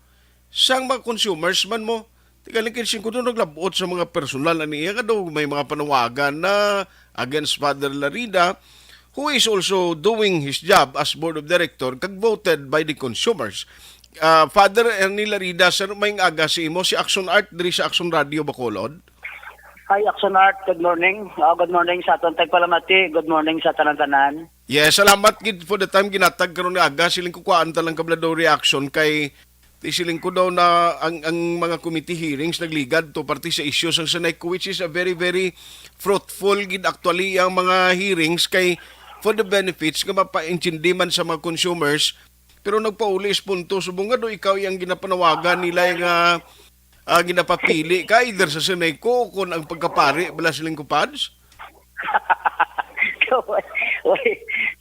sang mga consumers man mo. Ti galing kay singko doon naglabot sa mga personal na niya nga daw may mga panawagan na against Father Larida, who is also doing his job as board of director kag voted by the consumers. Ah, Father Ernie Larida, sir, may aga sa imo si Action Art diri sa Action Radio Bacolod. Hi, Action Art. Good morning. Ah, good morning sa aton tagpalamati. Good morning sa tanan-tanan. Yes, salamat gid for the time ginatag karon nga aga. Siling ko kuhaan ta lang kabla daw reaction kay ti siling ko daw na ang, ang mga committee hearings nagligad to parte sa issues sang Seneco, which is a very, very fruitful gid actually ang mga hearings kay for the benefits nga mapaintindi man sa mga consumers. Pero nagpauli is punto, subong nga do ikaw ang ginapanawagan nila nga, ah, ginapapili ka either sa Seneco o kon ang pagkapari bala siling ko, Pads? Uy,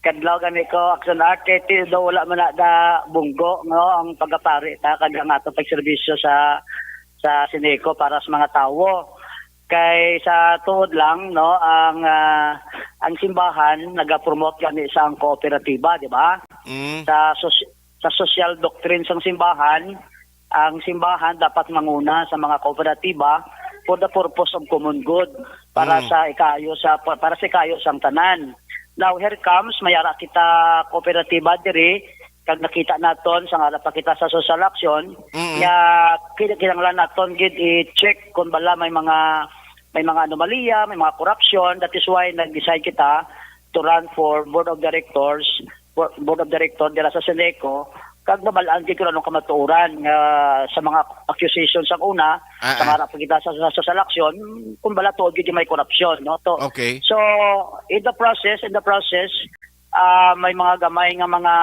kadlaw gani ko, Action Art, kay ti daw wala man na da bunggo, no, ang pagkapari ta kag ang ato pagserbisyo sa sa Seneco para sa mga tawo. Kay sa tuod lang, no, ang, ah, ang simbahan nagapromote gani sa ang kooperatiba, di ba? Mm. Sa sos- sa social doctrine sang simbahan, ang simbahan dapat manguna sa mga kooperatiba for the purpose of common good, para Mm. sa ikayo sa para sa ikayo sang tanan. Now here comes, may ara kita kooperatiba diri, kag nakita naton sa nga pa kita sa social action, Mm. nga kina- kinahanglan naton gid i-check kung bala may mga may mga anomalya, may mga corruption. That is why nag-decide kita to run for board of directors, bo- board of director dira sa Seneco, kag mabal-an gid kung anong kamatuoran nga sa mga accusations ang una, Ah, sa ah. Mga kita sa, sa social action, kung bala tuod gid may corruption, no? To, Okay. So, in the process, in the process, ah, may mga gamay nga mga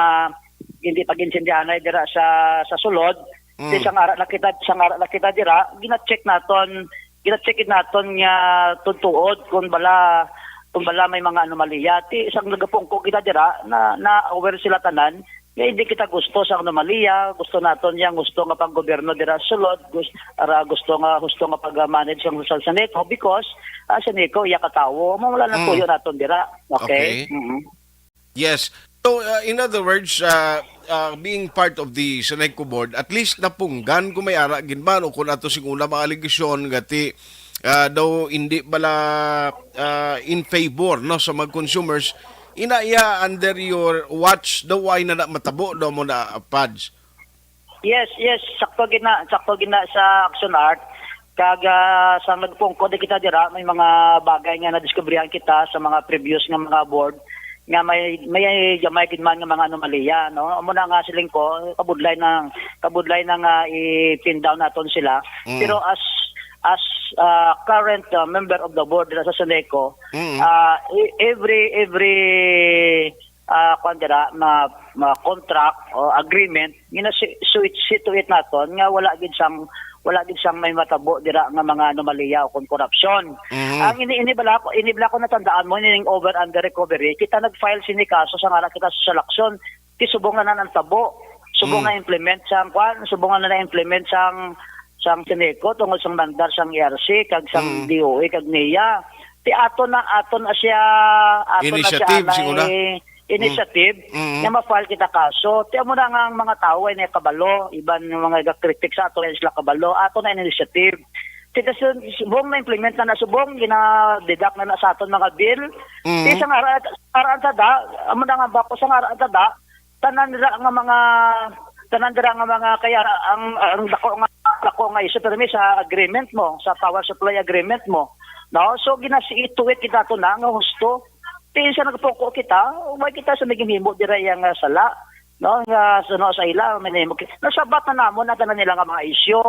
hindi pag-intindihanay dira sa sa sulod. Mm. Sa ngara na kita, sa ngara na kita dira, gina-check naton, gina-check naton nga tutuod kung bala kung bala may mga anomalya. Ti isang nagapungko kita dira na na-aware sila tanan. Nga hindi kita gusto sa anomalya, gusto naton yang gusto nga paggobyerno dira sa sulod, gus- ara gusto nga gusto nga pag-manage ang sa Seneco because ah, Seneco iya katawo, mawala na Mm. tuyo naton dira. Okay? Okay. Mhm. Yes. So, uh, in other words, uh, uh, being part of the Seneco board, at least napunggan kung may ara gid man o kung ato sing una mga alegasyon nga ti, uh, daw hindi bala, uh, in favor, no, sa mga consumers, ina iya under your watch daw ay na, na matabo daw mo na, uh, Pads. Yes, yes, sakto gina, sakto gina sa Action Art. Kag ah, sa nagpungko di kita dira, may mga bagay nga nadiskubrihan kita sa mga previous nga mga board nga may may gamay gid man nga mga anomalya, no? Amo na nga siling ko, kabudlay na kabudlay na nga i-pin down naton sila. Mm. Pero as as ah, current ah, member of the board dira sa Seneco, Mm. ah, e- every every ah, kwan dira, ma, ma contract o agreement, gina situate naton nga wala gid sang wala gid siyang may matabo dira nga mga anomalya o kon korupsyon. Mhm. Ang ini, ini bala ko, ini bala ko natandaan mo, ining over under recovery, kita nag-file sini kaso sa ngaran kita social action, ti subong na na ang tabo. Subong Mm. na implement sang kwan, subong na na implement sang, sang Seneco, tungod sang mandar sang E R C, kag sang Mm. D O A, kag nia. Ti ato na, ato na siya, ato na siya Initiative, anay siguro na. initiative Mm. nga ma-file kita kaso. Ti amo na nga ang mga tawo ay nakabalo, iban nga mga gakritik sa ato ay sila kabalo. Ato na initiative. Ti kasi subong na-implement na na subong, gina-deduct na na sa aton mga bill. Mm. Ti sa ngaran, sa ngaran ta da, amo na nga bako sa ngaran ta da, tanan dira nga mga, tanan dira nga mga kaya ang, ang dako nga, dako nga issue pero may sa agreement mo, sa power supply agreement mo. No? So, ginasiituit kita to na nga husto. Ti sa nagpuko kita, why kita sa naginhimo dira iya nga sala? No? Nga suno sa ila, may nahimo ki-, nasabat na namon ang tanan nila nga mga issue.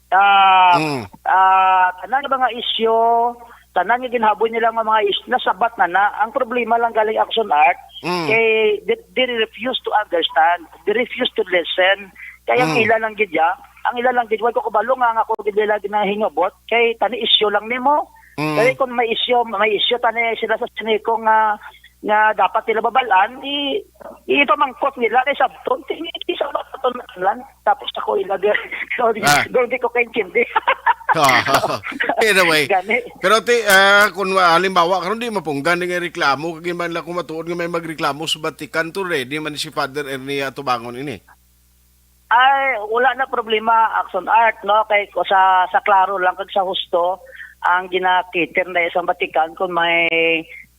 Ah, Mm. ah, tanan nga mga issue, tanan nga ginhaboy nila nga mga issue, nasabat na na. Ang problema lang galing Action Art, Mm. kay they, they refuse to understand, they refuse to listen. Kaya ang Mm. ila lang gid ya, ang ila lang gid, wala ko kabalo nga ang ako gid nila ginahingabot, kay tani issue lang nimo. Mm. Kaya kung may issue, may issue tani sila sa Seneco nga, nga dapat nila babalaan, i, ipamangkot nila kay sabton, ti, ti sa lang. Tapos ako ilabi. So, di, Ah. doon di ko kaintindi. Ah, anyway. Gani. Pero ti, ah, kung, ah, halimbawa, karon di mapunggan nga reklamo, kag man lang kung matuod nga may magreklamo sa Vatican to, ready man si Father Ernie Atubangon ini. Ay, wala na problema, Action Art, no? Kay ko sa, sa klaro lang kag sa husto, ang ginakiter na sa Vatican kung may,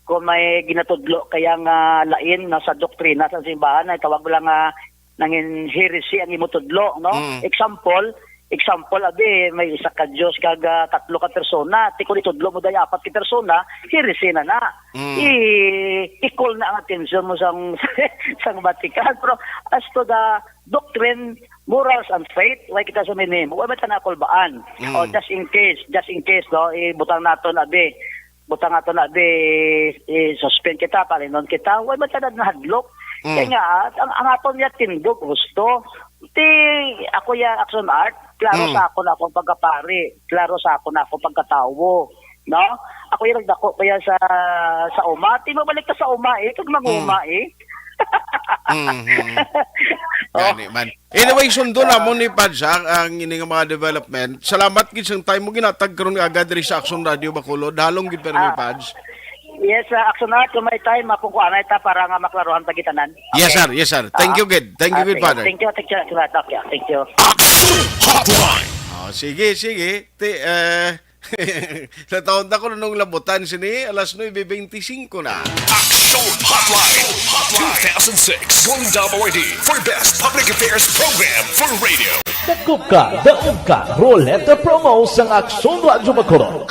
kung may ginatudlo kaya nga lain na sa doktrina sa simbahan, ay tawag lang nga nangin heresy ang imo tudlo, no? Mm. Example, example, abi, may isa ka Dios kag, ah, tatlo ka persona. Ti kung itudlo mo dahil apat ka persona, heresy na na. Mm. I-, i-call na ang atensyon mo sang, sang Vatican. Pero as to the doctrine, morals, and faith, why kita sa minimo? Why ba ta nakulbaan? Mm. O, just in case, just in case, no? Ibutang naton, abi, butang ato na di, i-suspend kita, palinon kita, wala man tanan nahadlok. Mm. Kaya nga, ah, ang, ang aton niya tindog, husto. Ti, ako ya, Action Art, klaro Mm. sa ako na akong pagkapari, klaro sa ako na akong pagkatawo. No? Ako yung nagdako kaya sa, sa uma. Ti, mabalik ka sa uma eh, kag mag-uma Mm. eh. Mhm. Oh. Gani man. Anyway, sundo Ah. namon ni Pads, ha, ang ini nga mga development. Salamat gid sang time mo ginatag karon nga agad diri sa Action Radio Bacolod. Halong gid pero ni Ah. Pads. Yes, ah, Action Art, kung may time, mapungkuanay ta para nga maklaruhan ta gitanan. Yes, Okay? sir. Yes, sir. Thank Ah, you gid. Thank you ah, gid, sige. Father. Thank you, thank you, Action Art. Okay, thank you. Action Hotline. Oh, sige, sige. Ti, eh, sa taon ta ko nung labutan sini, alas nuebe beintisinko na. Action Hotline, two thousand six Golden W R D for Best Public Affairs Program for Radio. Dakop ka, daog ka, Roleta Promo sang Aksyon Radyo Bacolod.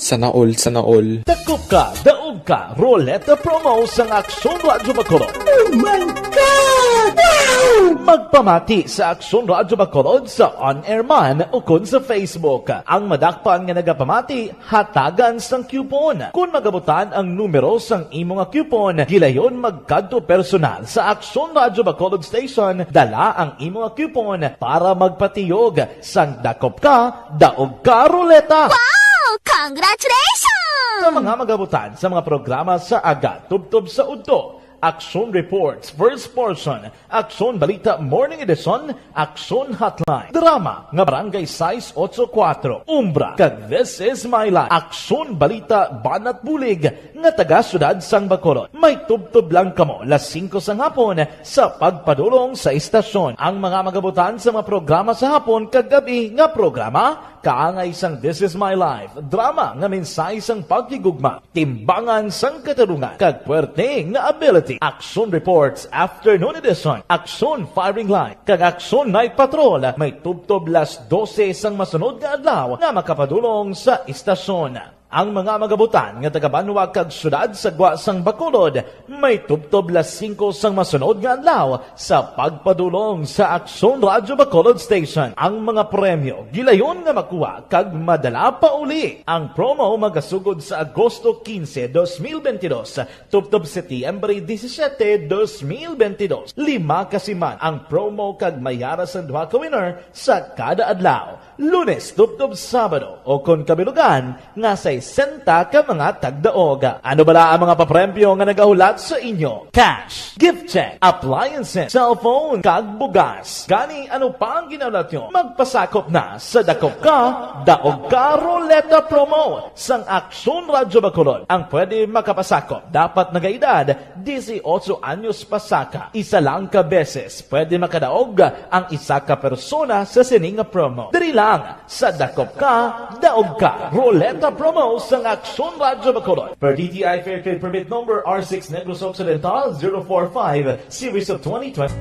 Sana all, sana all. Dakop ka, daog ka, Roleta Promo sang Aksyon Radyo Bacolod. Oh my God! Wow! Magpamati sa Aksyon Radyo Bacolod sa on-air man ukon sa Facebook. Ang madakpan nga nagapamati, hatagan sang coupon. Kon magabutan ang numero sang imo nga coupon, gilayon magkadto personal sa Aksyon Radyo Bacolod Station, dala ang imo nga coupon para magpatiyog sang dakop ka, daog ka ruleta. Wow! Congratulations! Sa mga magabutan sa mga programa sa aga, tubtob sa udto, Aksyon Reports, First Portion, Aksyon Balita Morning Edition, Aksyon Hotline. Drama nga Barangay sais ocho kuatro, Umbra, kag This Is My Life. Aksyon Balita Banat Bulig nga taga Siyudad sang Bacolod. May tubtob lang kamo las singko sang hapon sa pagpadulong sa istasyon. Ang mga magabutan sa mga programa sa hapon kag gab-i nga programa, kaangay sang This Is My Life, drama nga mensahe sang paghigugma, timbangan sang katarungan, kag puwerte nga ability. Action Reports Afternoon Edition, Action Firing Line, kag Action Night Patrol may tubtob las dose sang masunod nga adlaw nga makapadulong sa istasyon. Ang mga magabutan nga taga-banwa kag syudad sa gwa sang Bacolod may tubtob las singko sang masunod nga adlaw sa pagpadulong sa Aksyon Radyo Bacolod Station. Ang mga premyo gilayon nga makuha kag madala pa uli. Ang promo magasugod sa Agosto quince, dos mil veintidós, tubtob Setyembre disisiete, dos mil veintidós. Lima ka siman ang promo kag may ara sang duha ka winner sa kada adlaw, Lunes tubtob Sabado, o kon kabilugan nga sesenta ka mga tagdaog. Ano bala ang mga papremyo nga nagahulat sa inyo? Cash, gift check, appliances, cellphone, kag bugas. Gani, ano pa ang ginahulat nyo? Magpasakop na sa Dakop Ka, Daog Ka Ruleta Promo sang Aksyon Radyo Bacolod. Ang pwede makapasakop dapat nagaedad dieciocho anyos pasaka. Isa lang ka beses pwede makadaog ang isa ka persona sa sini nga promo. Diri lang sa Dakop Ka, Daog Ka Ruleta Promo sang Aksyon Radyo Bacolod. Per D T I Fair Trade Permit Number R six Negros Occidental zero four five, Series of twenty twenty.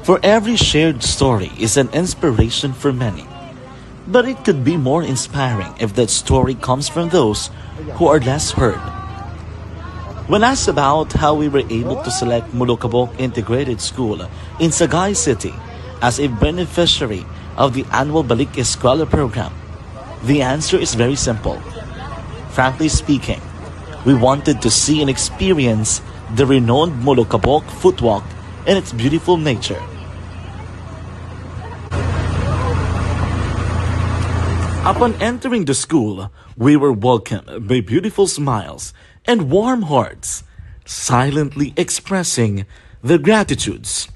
For every shared story is an inspiration for many. But it could be more inspiring if that story comes from those who are less heard. When asked about how we were able to select Molokabok Integrated School in Sagay City as a beneficiary of the annual Balik Eskwela program, the answer is very simple. Frankly speaking, we wanted to see and experience the renowned Molokabok Footwalk and its beautiful nature. Upon entering the school, we were welcomed by beautiful smiles and warm hearts, silently expressing their gratitudes.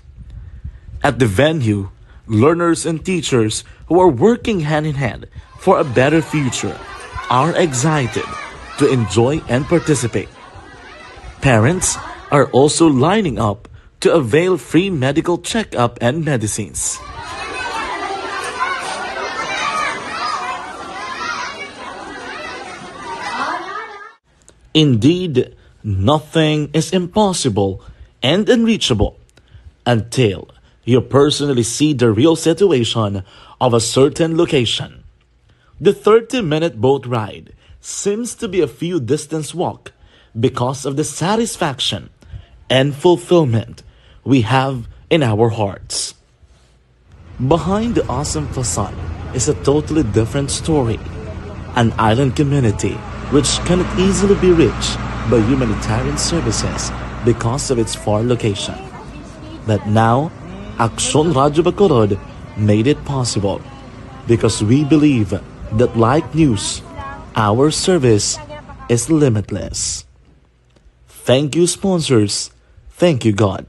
At the venue, learners and teachers who are working hand in hand for a better future are excited to enjoy and participate. Parents are also lining up to avail free medical checkup and medicines. Indeed, nothing is impossible and unreachable until you personally see the real situation of a certain location. The thirty-minute boat ride seems to be a few distance walk because of the satisfaction and fulfillment we have in our hearts. Behind the awesome facade is a totally different story. An island community which cannot easily be reached by humanitarian services because of its far location. But now, Aksyon Radyo Bacolod made it possible because we believe that like news, our service is limitless. Thank you, sponsors. Thank you, God.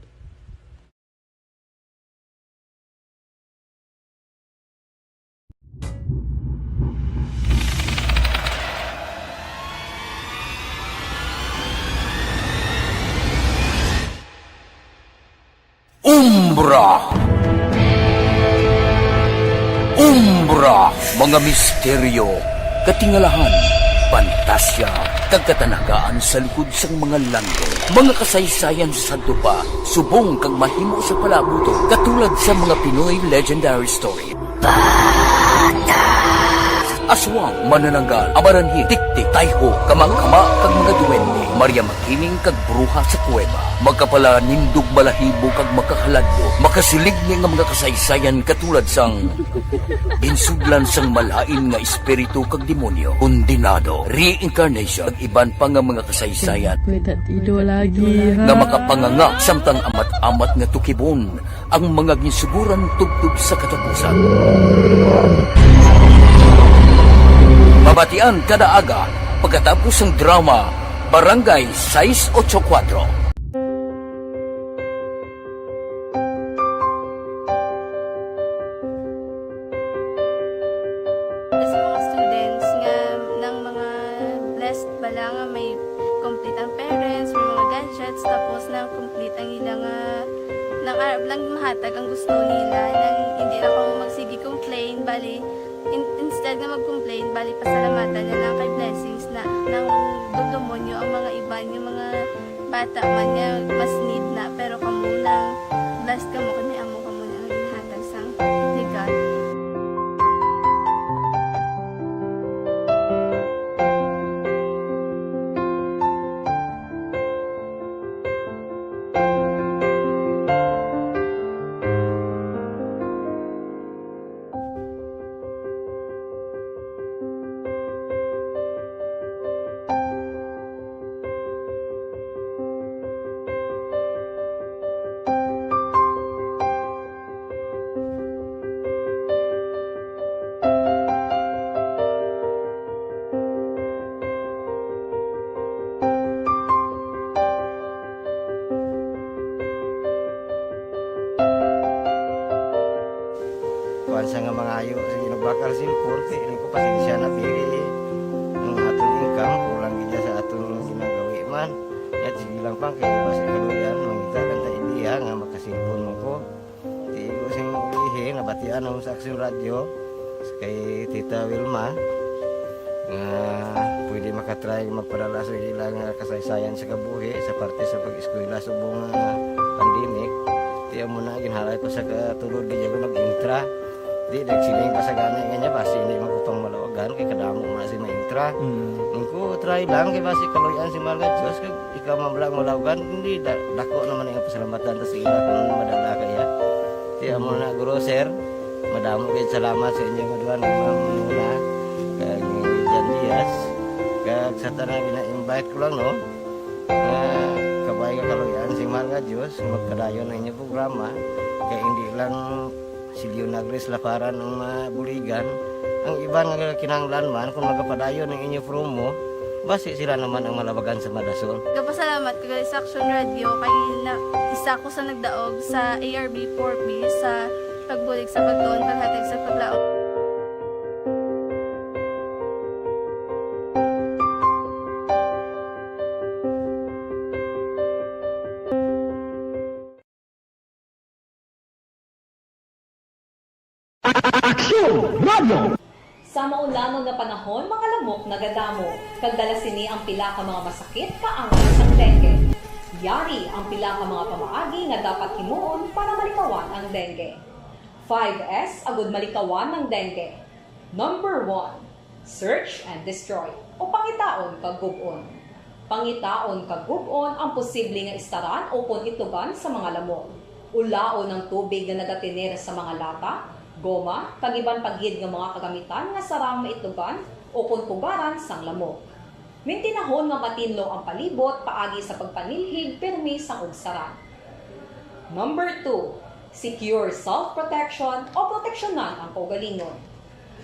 Umbra. Umbra, mga misteryo, katingalahan, pantasya, kag katanagaan sa likod sang mga landong. Mga kasaysayan sa sadto pa, subong kag mahimo sa palaabuton, katulad sa mga Pinoy legendary story. Aswang, manananggal, amaranhit, tiktik, tayho, kamangkama, kag mga duwende, Maria Makiling kag bruha sa kuweba. Makapalanindog balahibo kag makahaladlok, makasiligni nga mga kasaysayan katulad sang ginsudlan sang malain nga espiritu kag demonyo, kondenado, reincarnation, kag iban pa nga mga kasaysayan May tatido lagi, ha? nga makapanganga samtang amat-amat nga tukibon ang mga ginsuguran tubtob sa katapusan. Mabatian kada aga pagkatapos sang drama Barangay sais ocho kuwatro. Sa mga students nga nang mga blessed bala nga may complete ang parents, may mga gadgets, tapos nang complete ang ila nga, nang Arap lang mahatag ang gusto nila, nang hindi na kamo magsige complain, bali, in-, instead nga mag-complain, bali, pasalamatan na lang kay blessings na, nang dugdumon nyo ang mga iban, yung mga bata man nga mas need na, pero kamo lang, blessed kamo, kami amo kamo na ang ginhatag sang legal. Kuwan siya nga mangayo, sige, nagbakal sa import, eh, ko pasensya na, diri, ang aton income, kulang gid sa aton ginagawi man. Yat, sige lang, pang, kay basi kaluyan, mangita lang ta idea nga makasilpon mo ko. Tigo sing ulihi, nabatian ang sa Aksyon Radyo, kay Tita Wilma, nga pwede makatry magpadala sa ilang, ah, kasaysayan sa kabuhi sa parte sa pag-eskwela subong nga pandemic. Tiyan mo na, ginhalay pa sa katulod, di ako nag-intra. Di, nagsiling pa sa gani nga niya, basi hindi man ko pang malawagan, kay kadamo mo na si maintra. Mm. Ang ko, try lang, kay basi kaluyan si mahal nga Diyos, kay ikaw man lang malawagan, hindi, da-, dako naman ang pasalamatan ta sa ila kung madala kaya. Tiyan mo na, Guro, Sir, madamo kayo salamat sa inyo nga duha, ni Ma'am Muna, kag ni Jan Diaz, kag sa tanan, gina-invite ko lang, no? Nga kabay nga kaluyan si mahal nga Diyos, magpadayon ang inyong programa, kay hindi lang si Leonagris Laparan ang mabuligan, ang iban nga kinahanglan man, kung magapadayon ang inyo promo, basi sila naman ang malabagan sa madason. Gapasalamat ko gali sa Aksyon Radyo kay na, isa ko sa nagdaog sa A R B four B sa pagbulig sa pagtuon, paghatag sa paglaom. Aksyon Radio! Sa maulangon nga panahon, mga lamok nagadamo, kag dala sini ang pila ka mga masakit kaangay sang dengue. Yari ang pila ka mga pamaagi nga dapat himuon para malikawan ang dengue. Five S agud malikawan ang dengue. Number one, search and destroy, o pangitaon kag gub-on. Pangitaon kag gub-on ang posible nga istaran ukon itugan sa mga lamok. Ulaon ang tubig nga nagatener sa mga lata, goma, kag iban pa gid nga mga kagamitan nga sarang maitugan ukon pugaran sang lamok. Mintinahon nga matinlo ang palibot paagi sa pagpanilhig pirmi sang ugsaran. Number two, secure self-protection o proteksyonan ang kaugalingon.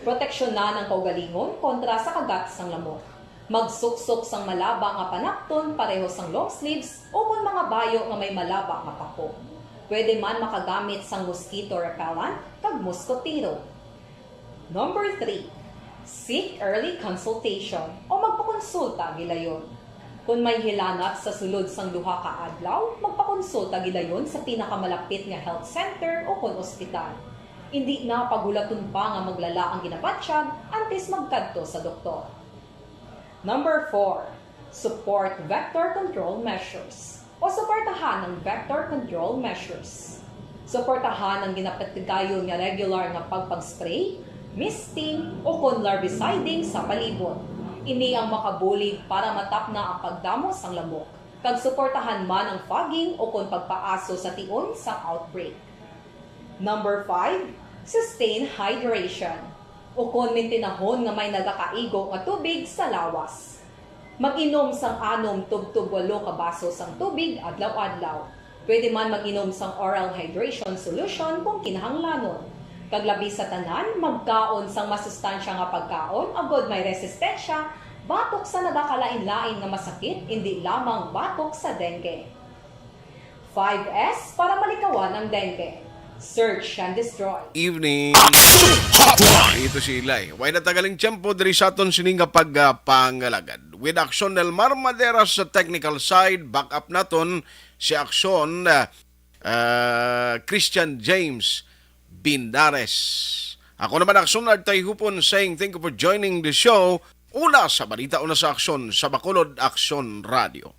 Proteksyonan ang kaugalingon kontra sa kagat sang lamok. Magsuksok sang malaba nga panapton pareho sang long sleeves ukon mga bayo nga may malaba nga pako. Pwede man makagamit sang mosquito repellent kag moskotero. Number three, seek early consultation o magpakonsulta gilayon. Kon may hilanat sa sulod sang duha ka adlaw, magpakonsulta gilayon sa pinakamalapit nga health center ukon ospital. Indi na paghulaton pa nga maglala ang ginabatyag antes magkadto sa doktor. Number four, support vector control measures o suportahan ang vector control measures. Suportahan ang ginapatigayon nga regular nga pagpag-spray, misting, ukon larviciding sa palibot. Ini ang makabulig para matapna ang pagdamo sang lamok, kag suportahan man ang fogging ukon pagpaaso sa tion sang outbreak. Number five, sustain hydration. Ukon mintinahon nga may nagakaigo nga tubig sa lawas. Mag-inom sang anom tubtob walo ka baso sang tubig adlaw-adlaw. Pwede man mag-inom sang oral hydration solution kung kinahanglanon. Kag labi sa tanan, magkaon sang masustansya nga pagkaon agod may resistensya batok sa nagakalain-lain nga masakit, indi lamang batok sa dengue. Five S para malikawan ang dengue. Search and destroy. Evening. Action Hotline. Ito si Ilay. Way na tagaling tiyempo diri sa aton sini nga pagpangalagad. With Action Nelmar Madera sa technical side, back up naton si Action, ah, ah, Christian James Bindares. Ako naman, Aksyon Art Tayhupon, saying thank you for joining the show. Una sa balita, una sa aksyon, sa Bacolod Aksyon Radio.